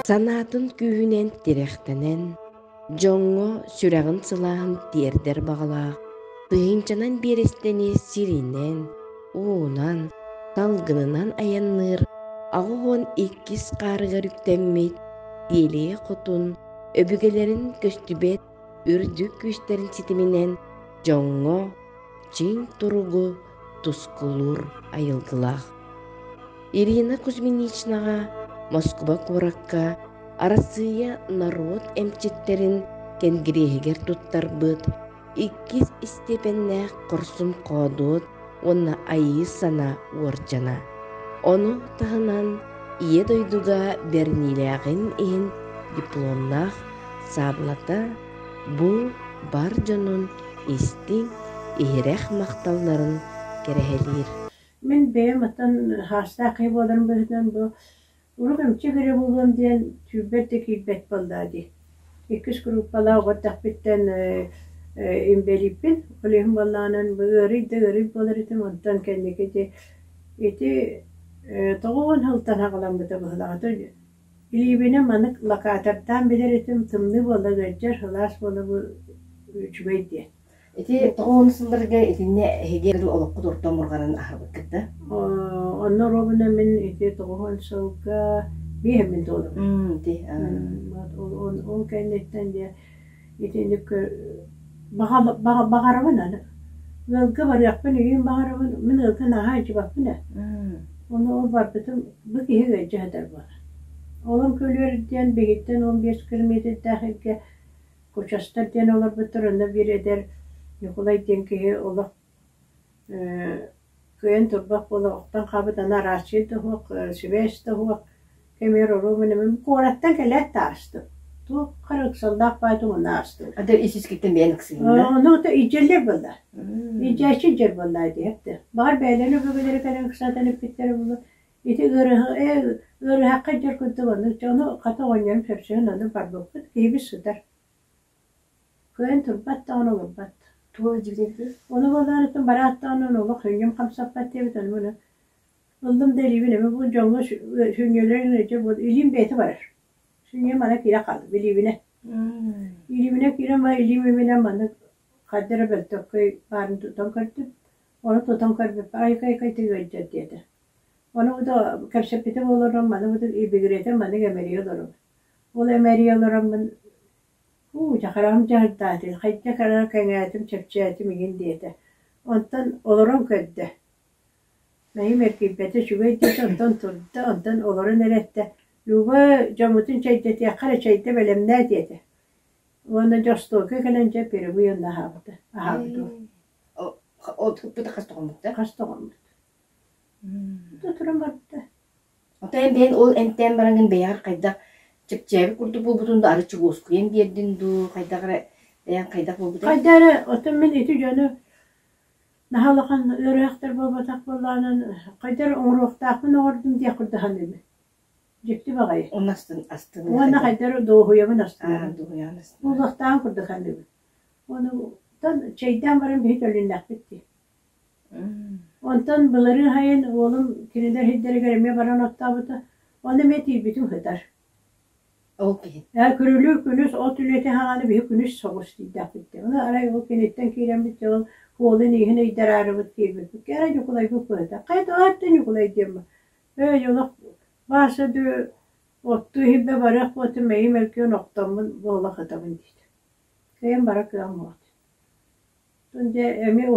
Санаатын күүһүнэн тирэхтэнэн, дьоҥҥо сүрэҕин сылааһын тиэрдэр баҕалаах, тыһыынчанан биэрэстэни сиринэн, уунан, салгынынан айанныыр 82 хаарыгар үктэммит Тиэлийэ Хотун өбүгэлэрин көстүбэт үрдүк күүстэрин ситиминэн дьоҥҥо чиҥ туругу тускулуур айылгылаах. Ирина Кузьминичнаҕа Москуба куоракка Арассыыйа норуот эмчиттэрин кэнгириэһигэр туттарбыт иккис истиэпэннээх хорсун хоодуот уонна айыы санаа уордьана. Ону таһынан Ийэ дойдуга бэриниилээҕин иһин дипломнаах саабылата бу бар дьонун истиҥ, иһирэх махталларын кэрэһэлиир. Мин бэйэм оттон хаастаах киһи буоларым быһыытынан бу урук эмчи кэрэ буолуом диэн түүрбэт да киирбэт буоллаа дии. Иккис группалаах оҕо эрдэхпиттэн инбэлииппин. Ол иһин буоллаҕынан бу ыарый да ыарый буолар этим. Онтон кэнники ити ити 90 сылтан саҕаламмыта быһыылаах. Илиибинэн маннык локатордаан билэр этим, тымныы буола ыалдьар, сылаас буола бу үчүгэй диэн. Ити 90 сылларга итиннэ эһиги олоххут орто омурҕанын аһарбыккыт да? Онно оруобуна мин ити 90 сылга биэһэммин туолабын. Ити Ол кэнниттэн дьэ итинник баҕарабын аны. Ыалга барыахпын игин баҕарабын, мин ыалга наһаа илдьибэппин ээ. Ону ол барбытым бу киһи ыалдьа сытар буолар. Олом көлүөр диэн биһиттэн 15 километрдаах сиргэ Кучастар диэн олорбуттар, онно биир эдэр Ньукулай диэн киһи олох кыайан турбат буола охтон хаалбыт, аны арааччыйа да суох, сибээс да суох, кэмигэр оруобуна мин куораттан кэлээт да аастым. Туох хара ыксаллаах баайтым онно аастым. Аты ис-искиттэн бэйэн ыксыыгын да? Ону илдьэллэр буолла. Илдьээччи илдьэр буолла диэт да. Баҕар бэйэлэрин өбүгэлэрэ кэлэн ыксаатан эппиттэрэ буолуо. Ити ыарыһах ээ ыарыһахха илдьэр курдук оннук дьону хата оҕонньорум сөпсөһөн ону барбыппыт, киһибит сытар. Кыайан турбат даҕаны олорбот. Туох илдьибитэй? Ону буолаарыттан бараат даҕаны олох сүнньүм хамсаппат диэбит, ону маны ыллым да илиибин эмэ бу дьоҥҥо сүнньүлэрин ыалдьар буол илиим бэйэтэ барар. Сүнньүм мана киирэ хаалла билиибинэ. Илиибинэ киирэн баран илиим иминэн маннык хайда эрэ бөлтөккөй баарын тутан көрдүм. Ону тутан көрбүппэр айка-айка ити ыалдьар диэтэ. Ону да кэпсэппитим олорон маны ибигирэтэн маннык эмэрийэ олоробун. Ол эмэрийэ олороммун уу дьахараҕым дьаһырдаатын, хайдах эрэ кэҥээтим, чэпчээтим игин диэтэ. Онтон олорон көрдө. Мэйим эргийбэтэ үчүгэй диэтэ, онтон турда, онтон олорон эрэ эттэ: «Люба, дьоммутун чэйдэтиэххэ эрэ чэйдэ бэлэмнээ» диэтэ. Уонна дьэ остуолга кэлэн дьэ перебой онно аһаабыта, аһаабыт уол. Ол хас тоҕоммут да? Хас тоҕоммут. Туран барбыта. Оттон эн бэйэн ол эмтээн бараҥҥын бэйэҕэр хайдах чэпчээбит курдук буолбутун дуу, арыт чугуоскуйан биэрдин дуу, хайдах эрэ бэйэҥ хайдах буолбутай? Хайда эрэ оттон мин ити дьону наһаа улахан ыарыһахтар буолбатах буоллаҕынан хайда эрэ оҥоруохтаахпын оҥордум диэх курдук саныыбын. Дьикти баҕайы. Уонна астын астыныы Уонна хайдах? хайда эрэ дуоһуйабын астынабын. Дуоһуйаҕын астынаа. Буолуохтааҕын курдук саныыбын. Уонна чэйдээн баран биһи төлүннэхпит дии. Онтон былырыын сайын уолум кинилэр сирдэригэр эмиэ баран оттообута, ону эмиэ тиийбитим сытар. Ол киһи. Ээ, күрүлүүр күнүс от үлэтэ саҕана биһи күнүс соҕус тиийдэхпит дии. Ону арай ол киниттэн киирэммит дьэ ол уолун ииһин ыйдараарыбыт киирбиппит. Кээрэ Ньукулайбыт быһыта. Хайа тоҕо Ньукулай диэн Ээ, олох Вася дуу оттуу иһирбэ барыах буолтум мэйим өркүөн охтоммун буола сытабын диэтэ. Кыайан бара кыаҕым суох. Дьэ эмиэ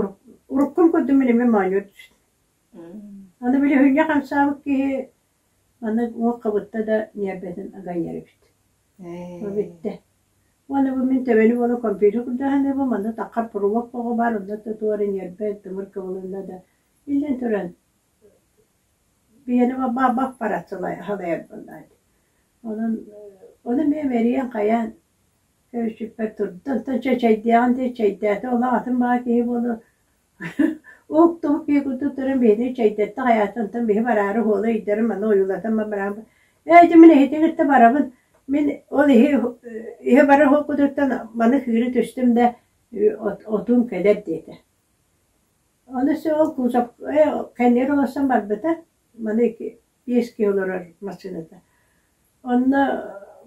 уруккум курдук мин эмиэ моонньуур түстүм. Аны били хүнньэ хамсаабыт киһи аны уҥуох хабытта да ньиэрбэтин аганньар эбит. Бүттэ. Уонна бу мин төбөнү буола компьютер курдаһаныыбын, манна таххар провод оҕо баар, онно да туох эрэ ньиэрбэ тымыр кыбылынна да биллэн туран биһиэнэ баппарат салайар буоллаҕа дии. Онон ону эмиэ мэрийэн хайаан Көөчүкпэр турда, онтон чэйдиэҕин диэки чэйдээтэ, олох атын баҕа киһи буолуо уһуктубут киһи курдук туран биһигини чэйдэттэ хайаата, онтон биһи бараары уола өйдөрүн маны ойуулатан баран ээ ити мин эһитин кытта барабын, мин ол иһи иһи барар уһуккутуттан маны кыыры түстүм да отуум кэлэр диэтэ. Ону өссө ол кузов кэннигэр олорсон барбыта, маны биэс киһи олорор массыыната. Онно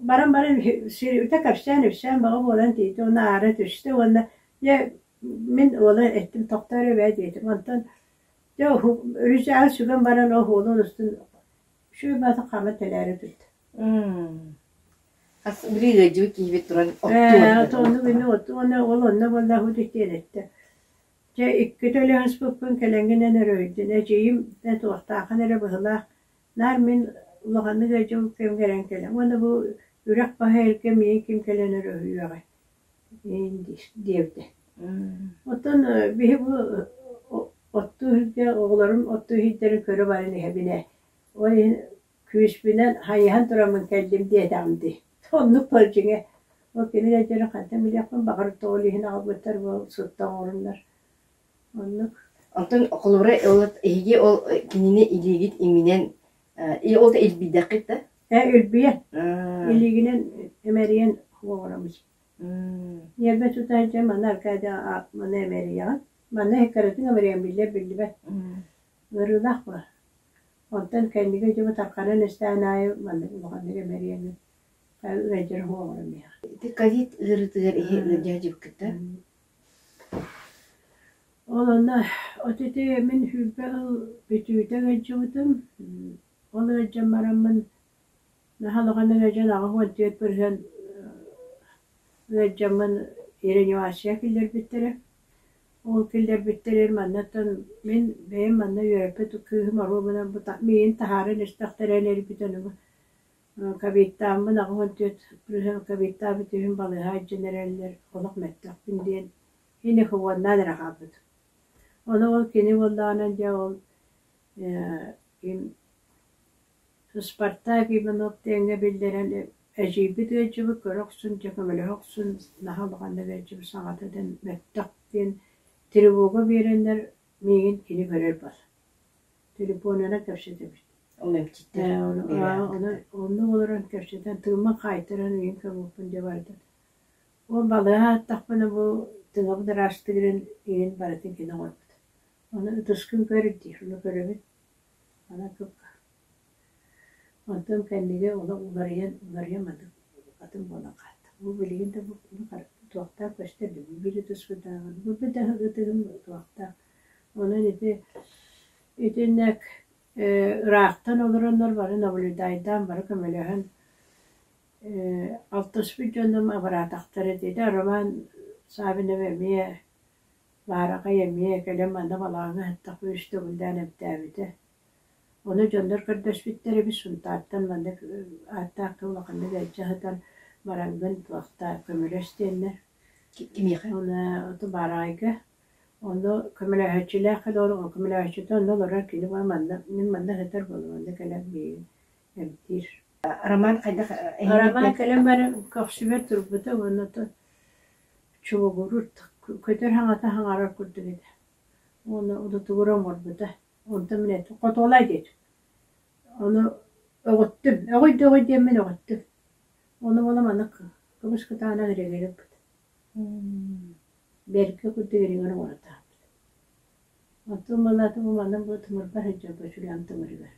баран баран сирүтэ кэпсээн-ипсээн бөҕө буолан тиийдэ уонна аара түстэ уонна дьэ мин уола эттим тохтоо эрэ эбээ диэтим. Онтон дьэ үрүсээҕи сүгэн баран ол уолун устун үчүгэй баҕайытык хааман тэлээрэ турда. Хас били ыалдьыбыт киһибит туран Ээ, оннук ини уонна ол онно буолла үтүктүөн эттэ. Дьэ иккитэ өлөһүспүппүн кэлэҥҥинэн өрөйдүн эдьиийим да туохтааххын эрэ быһыылаах Наар мин улаханнык ыалдьыбыт кэмҥэ эрэн кэлэн уонна бу үрэх баһа эргэ миигин ким кэлэн өрөһүйүөҕэй диэбитэ. Оттон биһи бу оттуу иһиргэ оҕолорум оттуу иһирдэрин көрө баран иһэбин ээ. Ол иһин күүспүнэн хайыһан тураммын кэллим диэтэҕим дии. Оннук буол дьиҥэ. Ол кини ыалдьарын хантан билиэхпин баҕар ол иһин аҕалбыттар буол сытта оҥоруннар. Оннук. Онтон холобура ол эһиги ол кинини илиигит иминэн ол да илбийдэххит да? Ээ илбийэн. Илиигинэн имэрийэн оҥоробут. Ньиэрбэ тута сылдьан манна Аркадий манна имэрийэҕин. Манна кыратын имэрийэн биллэр биллибэт. Ыарыылаах буолар. Онтон кэнники дьыбы тарханан истээн аайы маннык улаханнык имэрийэн ыалдьар оҥорон биһиэхэ. Ити ковид ыарыытыгар иһи ыалдьа сылдьыбыккыт да? Ол онно от ити мин сүүрбэ ыл бүтүүтэ ыалдьыбытым. Ол ыалдьан бараммын наһаа улаханнык ыалдьан 84% ыалдьаммын реанимация киллэрбиттэрэ. Ол киллэрбиттэригэр маннаттан мин бэйэм манна үөрэппит кыыһым оруобунан бу миигин таһааран истэхтэринэ эрийбитэ ону Ковидтааммын 84% ковидтаабыт үһүн балыыһа илдьэн эрэллэр, олох мөлтөхпүн диэн ини хубуоннаан эрэ хаалбытым. Ону ол кини буоллаҕына дьэ ол ким Спартак Иванов диэҥҥэ биллэрэн эдьиийбит ыалдьыбыт көрө охсун, дьэ көмөлөһө охсун, наһаа улаханнык ыалдьыбыт саҥата да мөлтөх диэн тревога биэрэннэр миигин кини көрөр буолла. Телефонунан кэпсэтэбит. Ол эмчиттэр Оннук олорон кэпсэтэн, тыыммын хаайтаран ыйын көмүппүн дьэ барда. Ол балыыһа ааттахпына бу тыҥабын ыраастыырын иһин барытын кини оҥорбут. Ону ытыскын көр диир, ону көрөбүн. Аны кып Онтон кэннигэ олох уларыйан, уларыйан маннык атын буолан хаалта. Бу билигин да бу туохтаах көстөр да бу били ытыспытааҕын, бу да ытыһым туохтаах. Онон ити итинник ыраахтан олороннор бары наблюдайдаан, бары көмөлөһөн алтыспыт дьонум абыраатахтара диэтэ. Роман Саввинов эмиэ баараҕай эмиэ кэлэн манна балаҕаҥҥа сыттахпына үс төгүллээн эмтээбитэ. Ону дьоннор көрдөспүттэр эбит Сунтаартан маннык ааттаах киһи улаханнык ыалдьа сытан бараҥҥын туохтаа көмөлөс диэннэр. Кимиэхэ? Ону баараҕайга Онно көмөлөһөөччүлээх кэлэ көмөлөһөөччүтэ онно олорор кини манна мин манна сытар буоллум онно кэлэн миигин эмтиир. Роман хайдах Роман кэлэн баран көхсүбэр турбута уонна оттон чугугуруур көтөр хаҥата хаҥарар курдук этэ. Уонна удутугура оҥорбута. Онтон мин эттим хотуолай диэтим. Ону өҕүттүм. Өҕүй да өҕүй диэммин өҕүттүм. Ону буола маннык кыбыс кытаанах ирэгэри ыппыт. Бэркэ курдук ириҥэр оҥоротообут. Оттон балаата бу манан бу тымырбар сылдьарбар сүрэҕим тымырыгар.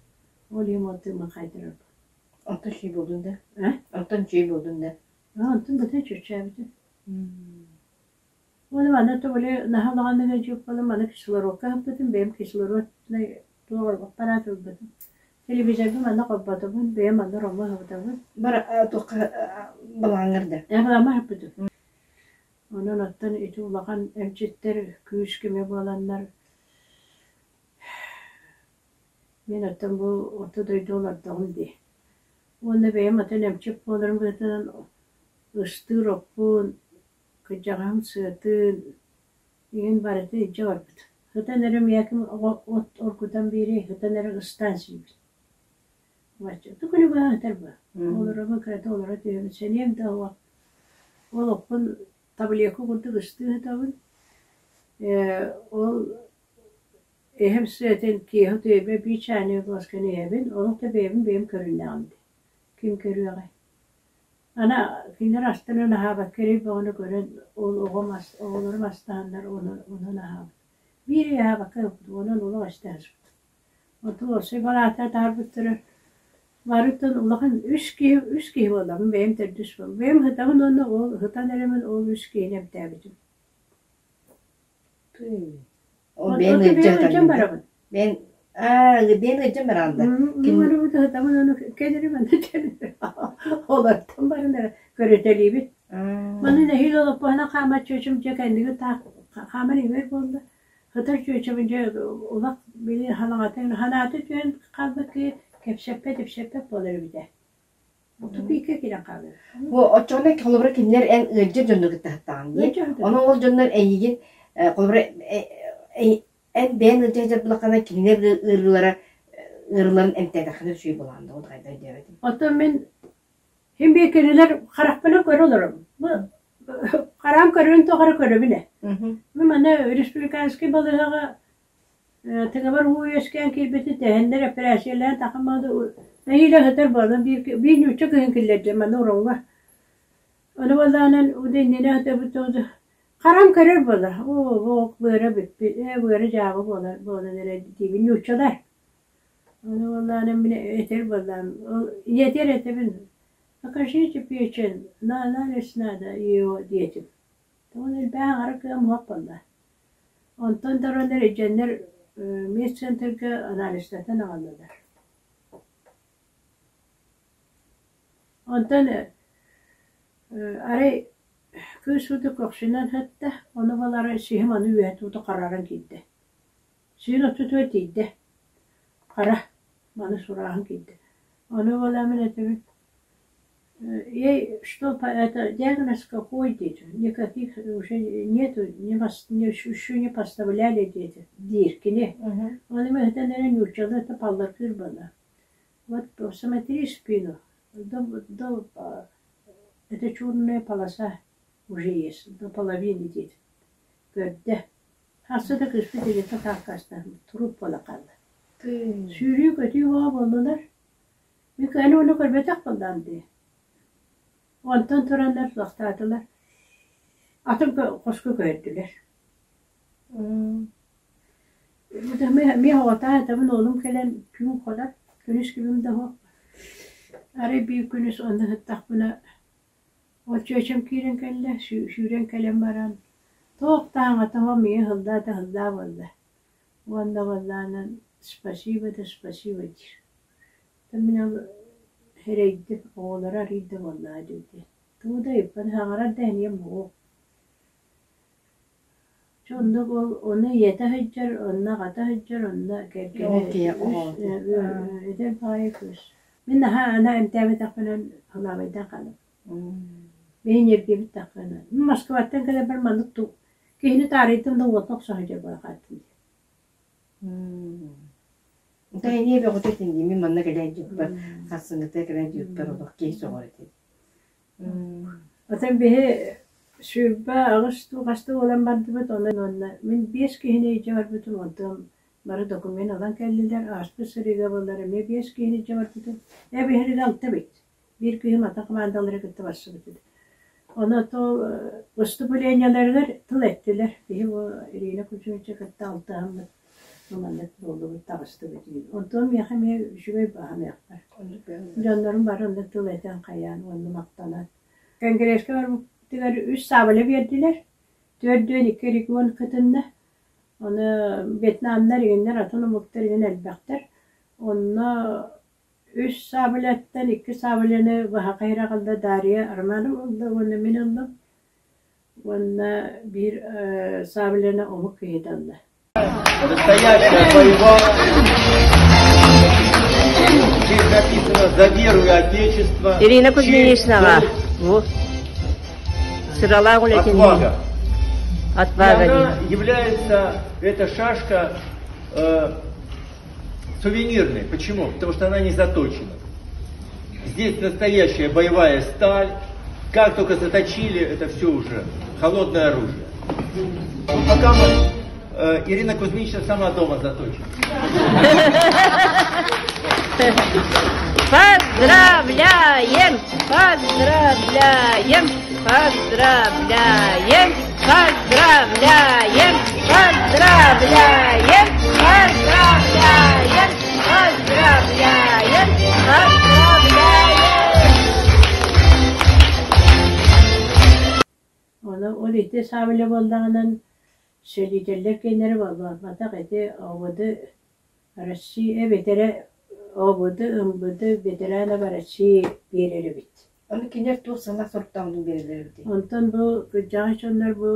Ол иһин ол тыыммын хайдырарбын. Онтон үчүгэй буоллун да? Э? Онтон үчүгэй буоллун да? Онтон быта чүччээбитим. Уонна манна то били наһаа улаханнык ыалдьыбыппын маны кислородка ыһыппытым, бэйэм кислороднай туох аппарат ылбытым. Телевизорбын манна холботобун, бэйэм манна рома ыһыбытабын. Бар туохха балаҕаҥҥар да? Ээ балаҕаммар ыһыппытым. Онон оттон ити улахан эмчиттэр күүс-көмө буоланнар мин оттон бу орто дойду олордоҕум дии. Уонна бэйэм атын эмчит буоларым быһыытынан ыстыыр оппун, кырдьаҕаһым сыатын игин барыта илдьэ барбыт. Сытан эрэ миэхэ от оргутан биэрии, сытан эрэ ыстаан сиибин. Күнү быһа сытар бу. Олоробун кырата олоро түһэбин, сэниэм да суох. Ол оппун таблетка курдук ыстыы сытабын. Ээ ол эһэм сыатын киэһэ утуйарбар биир чаанньык луосканы иһэбин, олох да бэйэбин бэйэм көрүннэҕим дии. Ким көрүөҕэй? Аны кинилэр астарын аһаабакка эрэй бөҕөнү көрөн, ол оҕом ас оҕолорум астааннар онон аһаабыт. Биир ый аһаабакка ылбыт, онон олох эстэ сыспыт. Онтон уопсай балаата таһаарбыттара. Барыттан улахан үс киһи үс киһи буоллаҕым, бэйэм төрдүс буоллум. Бэйэм сытабын уонна ол сытан эрэмин ол үс киһини эмтээбитим. Ол бэйэм ыалдьан барабын. Бэйэм аа бэйэм ыалдьан бараҕын да. Сытабын уонна кэлэрим аны олортон баран эрэ көрүтэлиибит. Маны нэһиилэ олоппоһуна хаамар чүөчэм дьэ кэнниги таах хааман иҥэр буолла. Сытар чүөчэбин дьэ улах били ханаҕатын ханаата түһэн хаалбыт киһи кэпсэппэт ипсэппэт буолар эбитэ. Тупикка киирэн хаалар. Бу оччоҕуна холобура кинилэр эн ыалдьар дьонну кытта сыттаҕын дии. Онон ол дьоннор эйигин холобура эн бэйэҥ ыалдьа сылдьар буоллаххына кинилэр ыарыылара ыарыыларын эмтээтэххинэ үчүгэй буолаҕын да ол хайдах өйдөөбөтүм. Оттон мин син биир кинилэр харахпынан көрө олоробун. Бу хараам көрөрүн тухары көрөбүн ээ. Мин манна республиканскай балыыһаҕа Тыгабар уу үөскээн киирбитин тэһэннэр эпэрээссийэлээн тахаммады нэһиилэ сытар буолан биир биир нуучча кыыһын киллэрдим манна уроҥҥа. Ону буоллаҕынан удэ иннинэ сытабыт харам көрөр буолар оо бу быара бүппүт ээ быара дьаабы буолар буолан эрэ диибин нууччалар. Ону буоллаҕына мин этэр буоллаҕым ол ийэтигэр этэбин покажите печень на анализ надо ее диэтим. Тоҕо элбэх аҥара кыам уһах буолла. Онтон дараннар илдьэннэр медцентрга анализтатан аҕаллылар. Онтон арай кыыс уута көхсүнэн сытта, ону балары сиһим аны үөһэ тута харааран киирдэ. Сиһин ортотугар тиийдэ. Хара, маны сурааһын киирдэ. Ону баламмын этэбин Ей что это диагноз какой дети? Никаких уже нету, не еще не поставляли дети диир кини. Оны мөһүтэн эрэ нууччалыы это палларкыыр буолла. Вот посмотри спину, до, до, это черная полоса уже есть, до половины диэт. Көрдө. Харса да кыыспыт илиитэ тааккастаан туруп буола хаалла. Сүүрүү-көтүү буола буоллулар. Микаэли ону көрбөтөх буоллаҕым дии. Онтон тураннар туохтаатылар, атын хоско көһөрдүлэр. Мин оҕотоо этабын уолум кэлэн түүн хонор, күнүс кимим да суох. Арай биир күнүс онно сыттахпына, ол чүөчэм киирэн кэллэ, сүүрэн кэлэн баран, туох да аҥата суох миигин сыллаа да сыллаа буолла. Уонна буоллаҕына спасибо да спасибо диир. Мин ол эрэйдик оҕолоро арыый да буоллаҕа диэбитэ. Тугу да ыйыппат, саҥарар да эниэм суох. Чэ оннук ол ону ийэтэ сылдьар, онно аҕата сылдьар, онно кэргэнэ эдэр баҕайы кыыс. Мин наһаа аны эмтээбэтэхпинэн халаабайдаан хаалабын. Бэйэ ньиэрбийэбит таххына. Москваттан кэлэрбэр маннык киһини таарыйдым да уота охсо сылдьар буола хааттым дии. Да эмиэ бөҕөтө этин мин манна кэлэн дьуппар сарсыҥҥыта кэлэн дьуппар олох киһи сөҕөр этим. Отон биһи 28 дуу хаста буолан бардыбыт, онон уонна мин биэс киһини илдьэ барбытым, онтон бары документ ылан кэллилэр, ааспыт сырыыга буоллар эмиэ биэс киһини илдьэ барбытым. Ээ биһиги алта эбит. Биир киһим атын хамаандалары кытта барсыбыт этэ. Ону то выступлениеларыгар тыл эттилэр. Биһи бу Ирина Кузьмича кытта алтыһаммыт маннык буоллубут, таҕыстыбыт диэн. Онтон миэхэ эмиэ үчүгэй баһаныахтар. Дьоннорум бары онно тыл этэн хайаан уонна махтанан. Конгресска барбытыгар үс саабыла биэрдилэр. Төрдүөн икки регион кытынна. Ону Вьетнамнар игиннэр, атын омуктар игин элбэхтэр. Онно Үс саабыляттан икки саабыляны баһаҕа ирэҕэллэ Дарья Романова ылла уонна мин ыллым уонна биир саабыляны омук киһитэ ылла. Настоящая боевая. Здесь написано «За веру и Отечество». Ирина Кузьминичнаҕа бу сыралаах үлэтин Отвага. Отвага И она является, эта шашка, сувенирной. Почему? Потому что она не заточена. Здесь настоящая боевая сталь. Как только заточили, это все уже холодное оружие. Ну, пока мы, Ирина Кузьминична сама дома заточит. Поздравляем! Поздравляем! Поздравляем! Поздравляем! Поздравляем! Поздравляем! Поздравляем! Поздравляем! Ону ол ити саабыла буоллаҕынан сэлиитэллэр киэннэрэ буолбатах ити ОВД Россия бэтэрэ ОВД МВД ветеранов России биэрэр эбит. Ону кинилэр туох сыллаах соруктаах биэрэллэр эбитий? Онтон бу кырдьаҕас дьоннор бу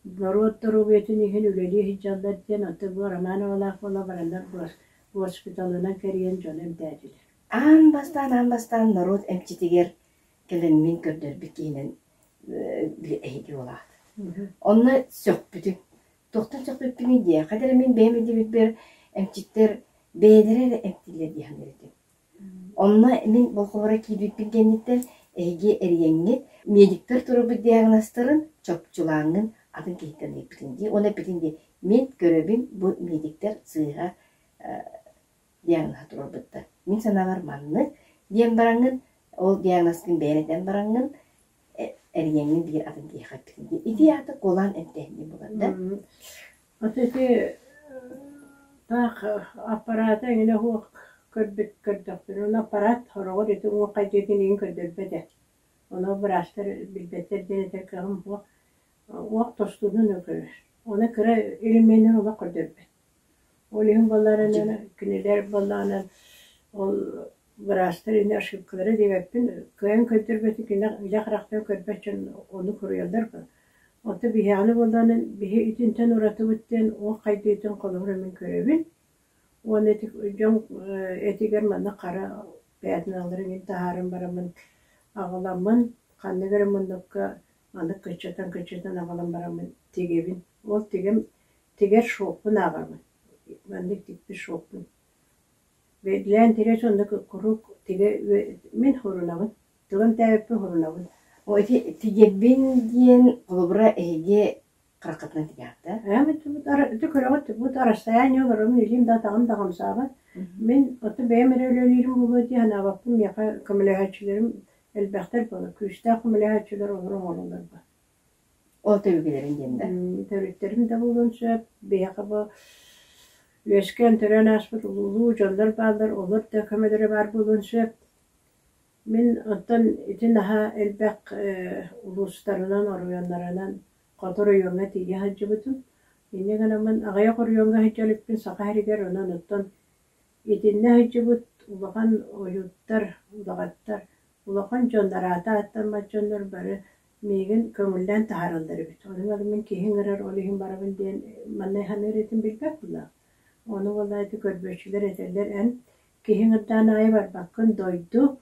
норуот доруобуйатын иһин үлэлии сылдьаллар диэн оттон бу Романовалаах буола бараннар госпиталынан кэрийэн дьону эмтээтилэр. Аан бастаан аан бастаан норуот эмчитигэр кэлэн мин көрдөрбүт киһинэн эһиги буолаҕыт. Онно сөхпүтүм. Туохтан сөхпүппүнүй диэххэ эрэ мин бэйэм өйдөбүлбэр эмчиттэр бэйэлэрэ эрэ эмтииллэр дии саныыр этим. Онно мин болҕоморо киирбиппин кэнниттэн эһиги эрийэҥҥит медиктэр турарбыт диагнозтарын чопчулааҥҥын атын киһиттэн ыйыппытын дии. Уонна эппитин дии мин көрөбүн бу медиктэр сыыһа диагноһа туруорбуттар. Мин санаабар маннык диэн бараҥҥын ол диагнозкын бэйэн этэн бараҥҥын эрийэҥҥин биир атын киһиэхэ эппитин дии. Ити аата куолаан эмтээһин диэн буолар да? Вот ити таах аппарата эҥинэ суох көрбүт көрдөхпүнэ, ону аппарат сороҕор ити уҥуох хайдыытын иһин көрдөрбөт ээ. Ону быраастар билбэттэр диэн этэр кыаҕым суох. Уох тостуутун да көрөр. Ону кыра элеменин олох көрдөрбөт. Ол иһин буолларынан кинилэр буоллаҕынан ол быраастар ини ошибкалара диэбэппин, кыайан көрдөрбөтүн кинилэр илэ харахтан көрбөт дьон ону суруйаллар Оттон биһиэхэ буоллаҕына биһи итинтэн уратыбыт диэн уох хайдыытын холобура мин көрөбүн. Уонна ити дьон этигэр манна хара пятналары мин таһааран бараммын аҕаламмын ханнык эрэ муннукка маннык кыччатан-кыччатан аҕалан бараммын тигэбин. Ол тигэм тигэр шоппун ааҕабын. Маннык тикпит шоппун. Бэйдэлээн тирэ соннук куруук тигэ мин хорунабын. Тылым тээбиппин хорунабын. О, ити тигэрбин диэн холобура эһиги хараххытынан тигэҕит да? Ити көрөҕүт, бу расстояние олоробун, илиим да атаҕым да хамсаабат. Мин ото бэйэм эрэ үлэлиирим буолуо дии санаабаппын, миэхэ көмөлөһөөччүлэрим элбэхтэр буолар, күүстээх көмөлөһөөччүлэр олор оҥороллор Ол түбүгүлэрин диэн да? Төрүттэрим да буолуон сөп, биһиэхэ бу үөскээн төрөөн ааспыт улуу дьоннор бааллар, олор да көмөлөрө баар буолуон сөп. Мин оттон ити наһаа элбэх улуустарынан, оройуоннарынан хоту оройуоҥҥа тиийэ сылдьыбытым. Инньэ гынаммын аҕыйах оройуоҥҥа сылдьа иликпин Саха сиригэр, онон оттон итиннэ сылдьыбыт улахан ойууттар, удаҕаттар, улахан дьоннор, аата ааттаммат дьоннор бары миигин көҥүллээн таһаараллар эбит. Ону баран мин киһи ыҥырар, ол иһин барабын диэн манна саныыр этим билбэт буоллаҕым. Ону буоллаҕа ити көрбүөччүлэр этэллэр эн киһи ыҥырдаан аайы барбаккын, дойду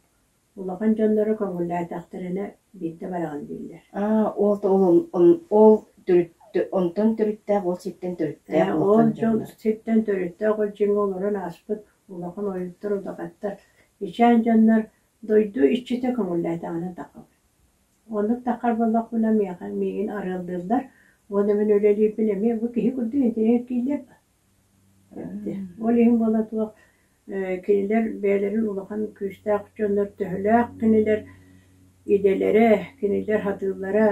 улахан дьонноро көҥүллээтэхтэринэ биирдэ бараҕын дииллэр. Аа, ол ол ол төрүт онтон төрүттээх, ол сиртэн төрүттээх улахан Ол дьон сиртэн төрүттээх ол дьиҥэ олорон ааспыт улахан ойууттар, удаҕаттар, ичээн дьоннор дойду иччитэ көҥүллээтэҕинэ таххабыт. Оннук таххар буоллахпына миэхэ миигин арыаллыыллар уонна мин үлэлиирбин эмиэ бу киһи курдук интэриэһиргииллэр Ол иһин буола туох кинилэр бэйэлэрин улахан күүстээх дьоннор төһөлөөх кинилэр идэлэрэ, кинилэр сатыыллара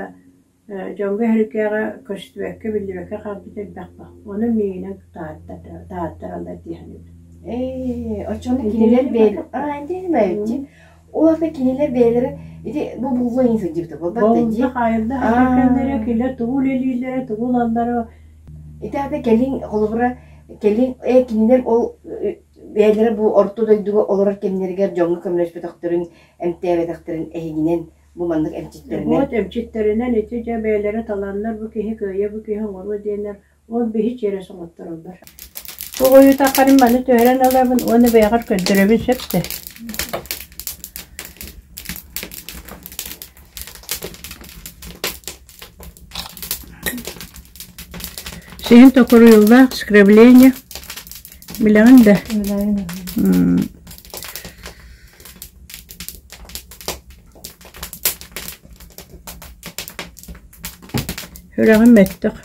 дьоҥҥо-сэргэҕэ көстүбэккэ, биллибэккэ хаалбыт элбэх баар. Ону миигинэн таһааттараллар дии саныыбын. Ээ, оччону кинилэр бэйэлэрэ аа, ол аата кинилэр бэйэлэрэ ити бу булла иһин сылдьыбыта буолбат да дии. Болла хаайылла сылдьар кинилэр тугу үлэлииллэрэ, тугу ылаллара Ити аата кэлин холобура кэлин кинилэр ол бэйэлэрэ бу орто дойдуга олорор кэмнэригэр дьоҥҥо көмөлөспөтөхтөрүн, эмтээбэтэхтэрин эһигинэн бу маннык эмчиттэринэн Вот эмчиттэринэн ити дьэ бэйэлэрэ таланнар бу киһи кыайа бу киһи оҥоруо диэннэр ол биһи чиэрэ соҥоттороллор. Бу ойуутаххарын маны түһэрэн ылабын уонна бэйэҕэр көрдөрөбүн сөп да. Сиһин токуруйуллаах скрепление билэҕин да? Сүрэҕим мөлтөх.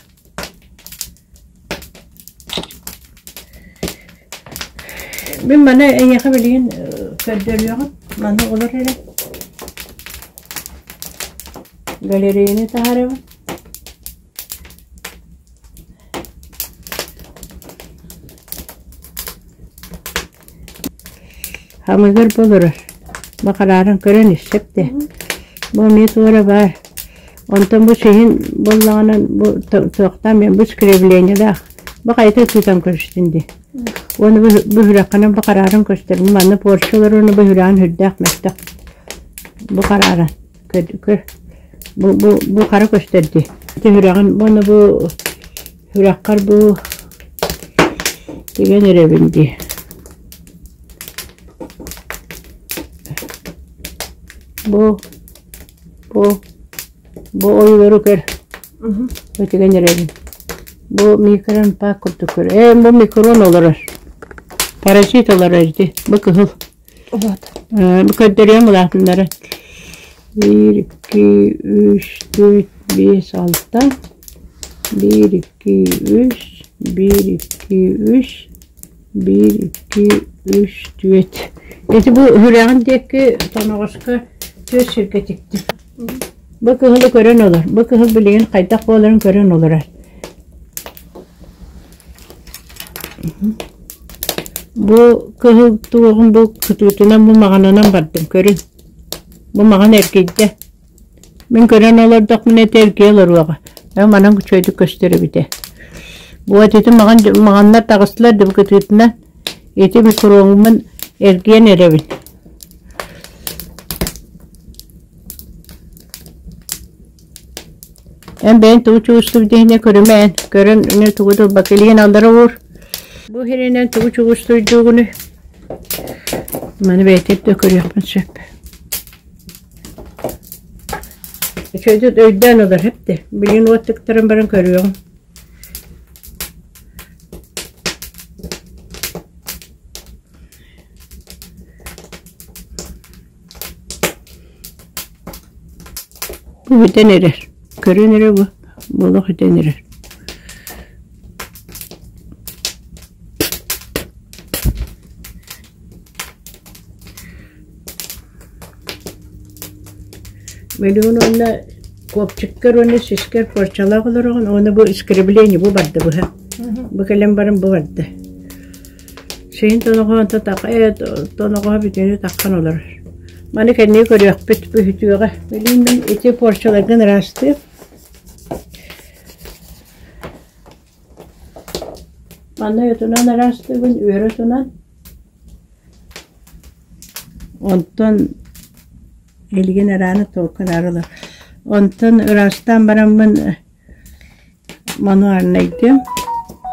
Мин маны эйиэхэ билигин көрдөрүөҕүм. Маны олор эрэ. Галереяны таһаарабын. Хамыгыр болорор. Бакалаарын көрөн иссэп де. Бу эмиэ туора баар. Онтон бу сиһин буоллаҕынан бу туохтаан мен бу скреплениелаах бу хайта тутан көрүстүн дии. Уонна бу бу үрэххинэн бу харааран көстөр. Манна порчалар уонна бу үрэҕин үрдээх мөлтөх. Бу харааран көр көр бу бу бу хара көстөр дии. Ити үрэҕин уонна бу үрэххэр бу тигэн эрэбин дии. Бу бу бу ойуулары көр. Өтүгэн эрэбин. Бу микрон пак курдук көр. Ээ бу микрон олорор. Паразит олорор ити. Бу кыһыл. Вот. Бу көрдөрүөм улаатыннары. 1, 2, 3, 4, 5, 6. 1, 2, 3, 1, 2, 3, 1, 2, 3, 4. Ити бу үрэҕин диэки тоноҕоско түөрт сиргэ тиктим. Бу кыһылы көрөн олор. Бу кыһыл билигин хайдах буоларын көрөн олорор. Бу кыһыл туоҕун бу кытыытынан бу маҕанынан бардым көрүн. Бу маҕан эргийдэ. Мин көрөн олордохпуна ити эргийэ олоруоҕа. Ээ манан үчүгэйдик көстөр эбитэ. Бу ити маҕан маҕаннар таҕыстылар да бу кытыытынан ити микроҥмун эргийэн эрэбин. Эн бэйэҥ тугу чугустур диэхинэ көрүмэ эн, көрөн эмиэ тугу да ылбакка илиигин аллара уур. Бу иһиринэн тугу чугустуйдуугунуй? Маны бэйэтэ да көрүөхпүн сөп. Үчүгэйдик өйдөөн олор эптэ. Билигин уот тыктаран баран көрүөҕүм. Бу бүтэн эрэр. Көрөн эрэ бу. Буолуох бүтэн эрэр. Мөлүйүөн уонна копчиккар уонна сискэр порчалаах олороҕун уонна бу искривление бу барда быһа. Бу кэлэн баран бу барда. Сиһин тоноҕоһун тоноҕоһо бүтүнү таххан олорор. Маны кэнники көрүөхпүт бүһүтүөҕэ. Билигин мин ити порчаларгын ыраастыам. Манна отунан ыраастыыбын, үөрэ отунан. Онтон илигин ырааны толкун арылар. Онтон ыраастаан бараммын Мануальнайдыам.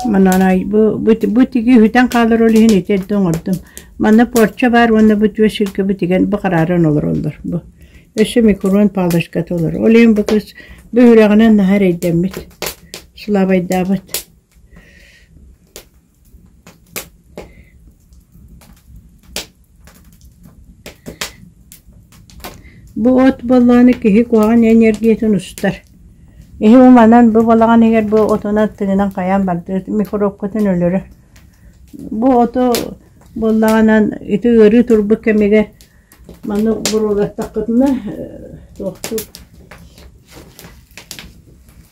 Мануальнай бу бу тигии үтэн хаалар ол иһин ити эрдэ оҥордум. Манна порча баар уонна бу түөс сиргэ бу тигэн бу харааран олороллор бу. Өссө микрон палочката олорор. Ол иһин бу кыыс бу үрэҕинэн наһаа эрэйдэммит. Слабайдаабыт. Бу от буоллаҕына киһи куһаҕан энергиятын устар. Киһи манан бу балаҕан иһигэр бу отунан тыынан хайаан бардыыр микробкатын өлөрөр. Бу оту буоллаҕынан ити ыарыы турбут кэмигэр маны буруолаттаххытына туохтуур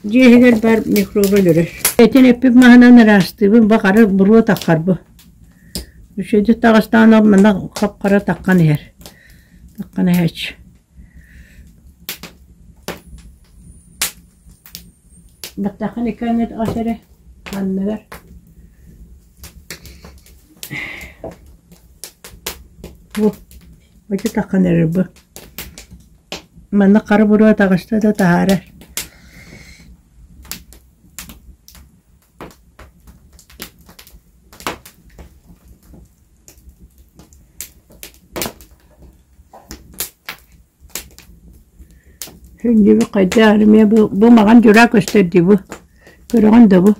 Дьиэ иһигэр баар микроба өлөрөр. Этин эппит маһынан ыраастыыбын, бу хара буруо таххар бу. Үчүгэйдик таҕыстаҕына манна хап-хара таххан иһэр. Таххан иһээччи. Баттаххын икки аҥы ас эрэ анныгар. Бу ити таххан эрэр бу. Манна хара буруо таҕыста да таһаарар. Күндүбү хайдах эмиэ бу бу маҕан дьураа көстөр дии бу. Көрөҕүн да бу.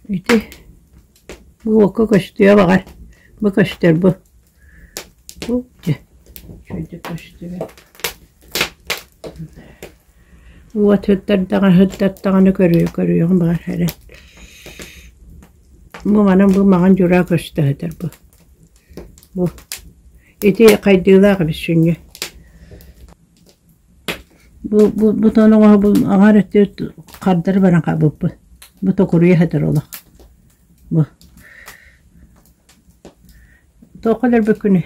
Ити бу уокка көстүө баҕар. Бу көстөр бу. Бу дьэ үчүгэйдик көстүбэт. Уот ыттардаҕына ыттаттаҕына көрүө көрүөҕүм баҕар эрэ. Бу манан бу маҕан дьураа көстө сытар бу. Бу ити хайдыылаах эбит сүнньэ. Бу бу бу тоноҕоһо бу аҥаар өттү хардары баран хаалбыппын. Бу токуруйа сытар олох. Бу Туохха өлөрбүккүнүй?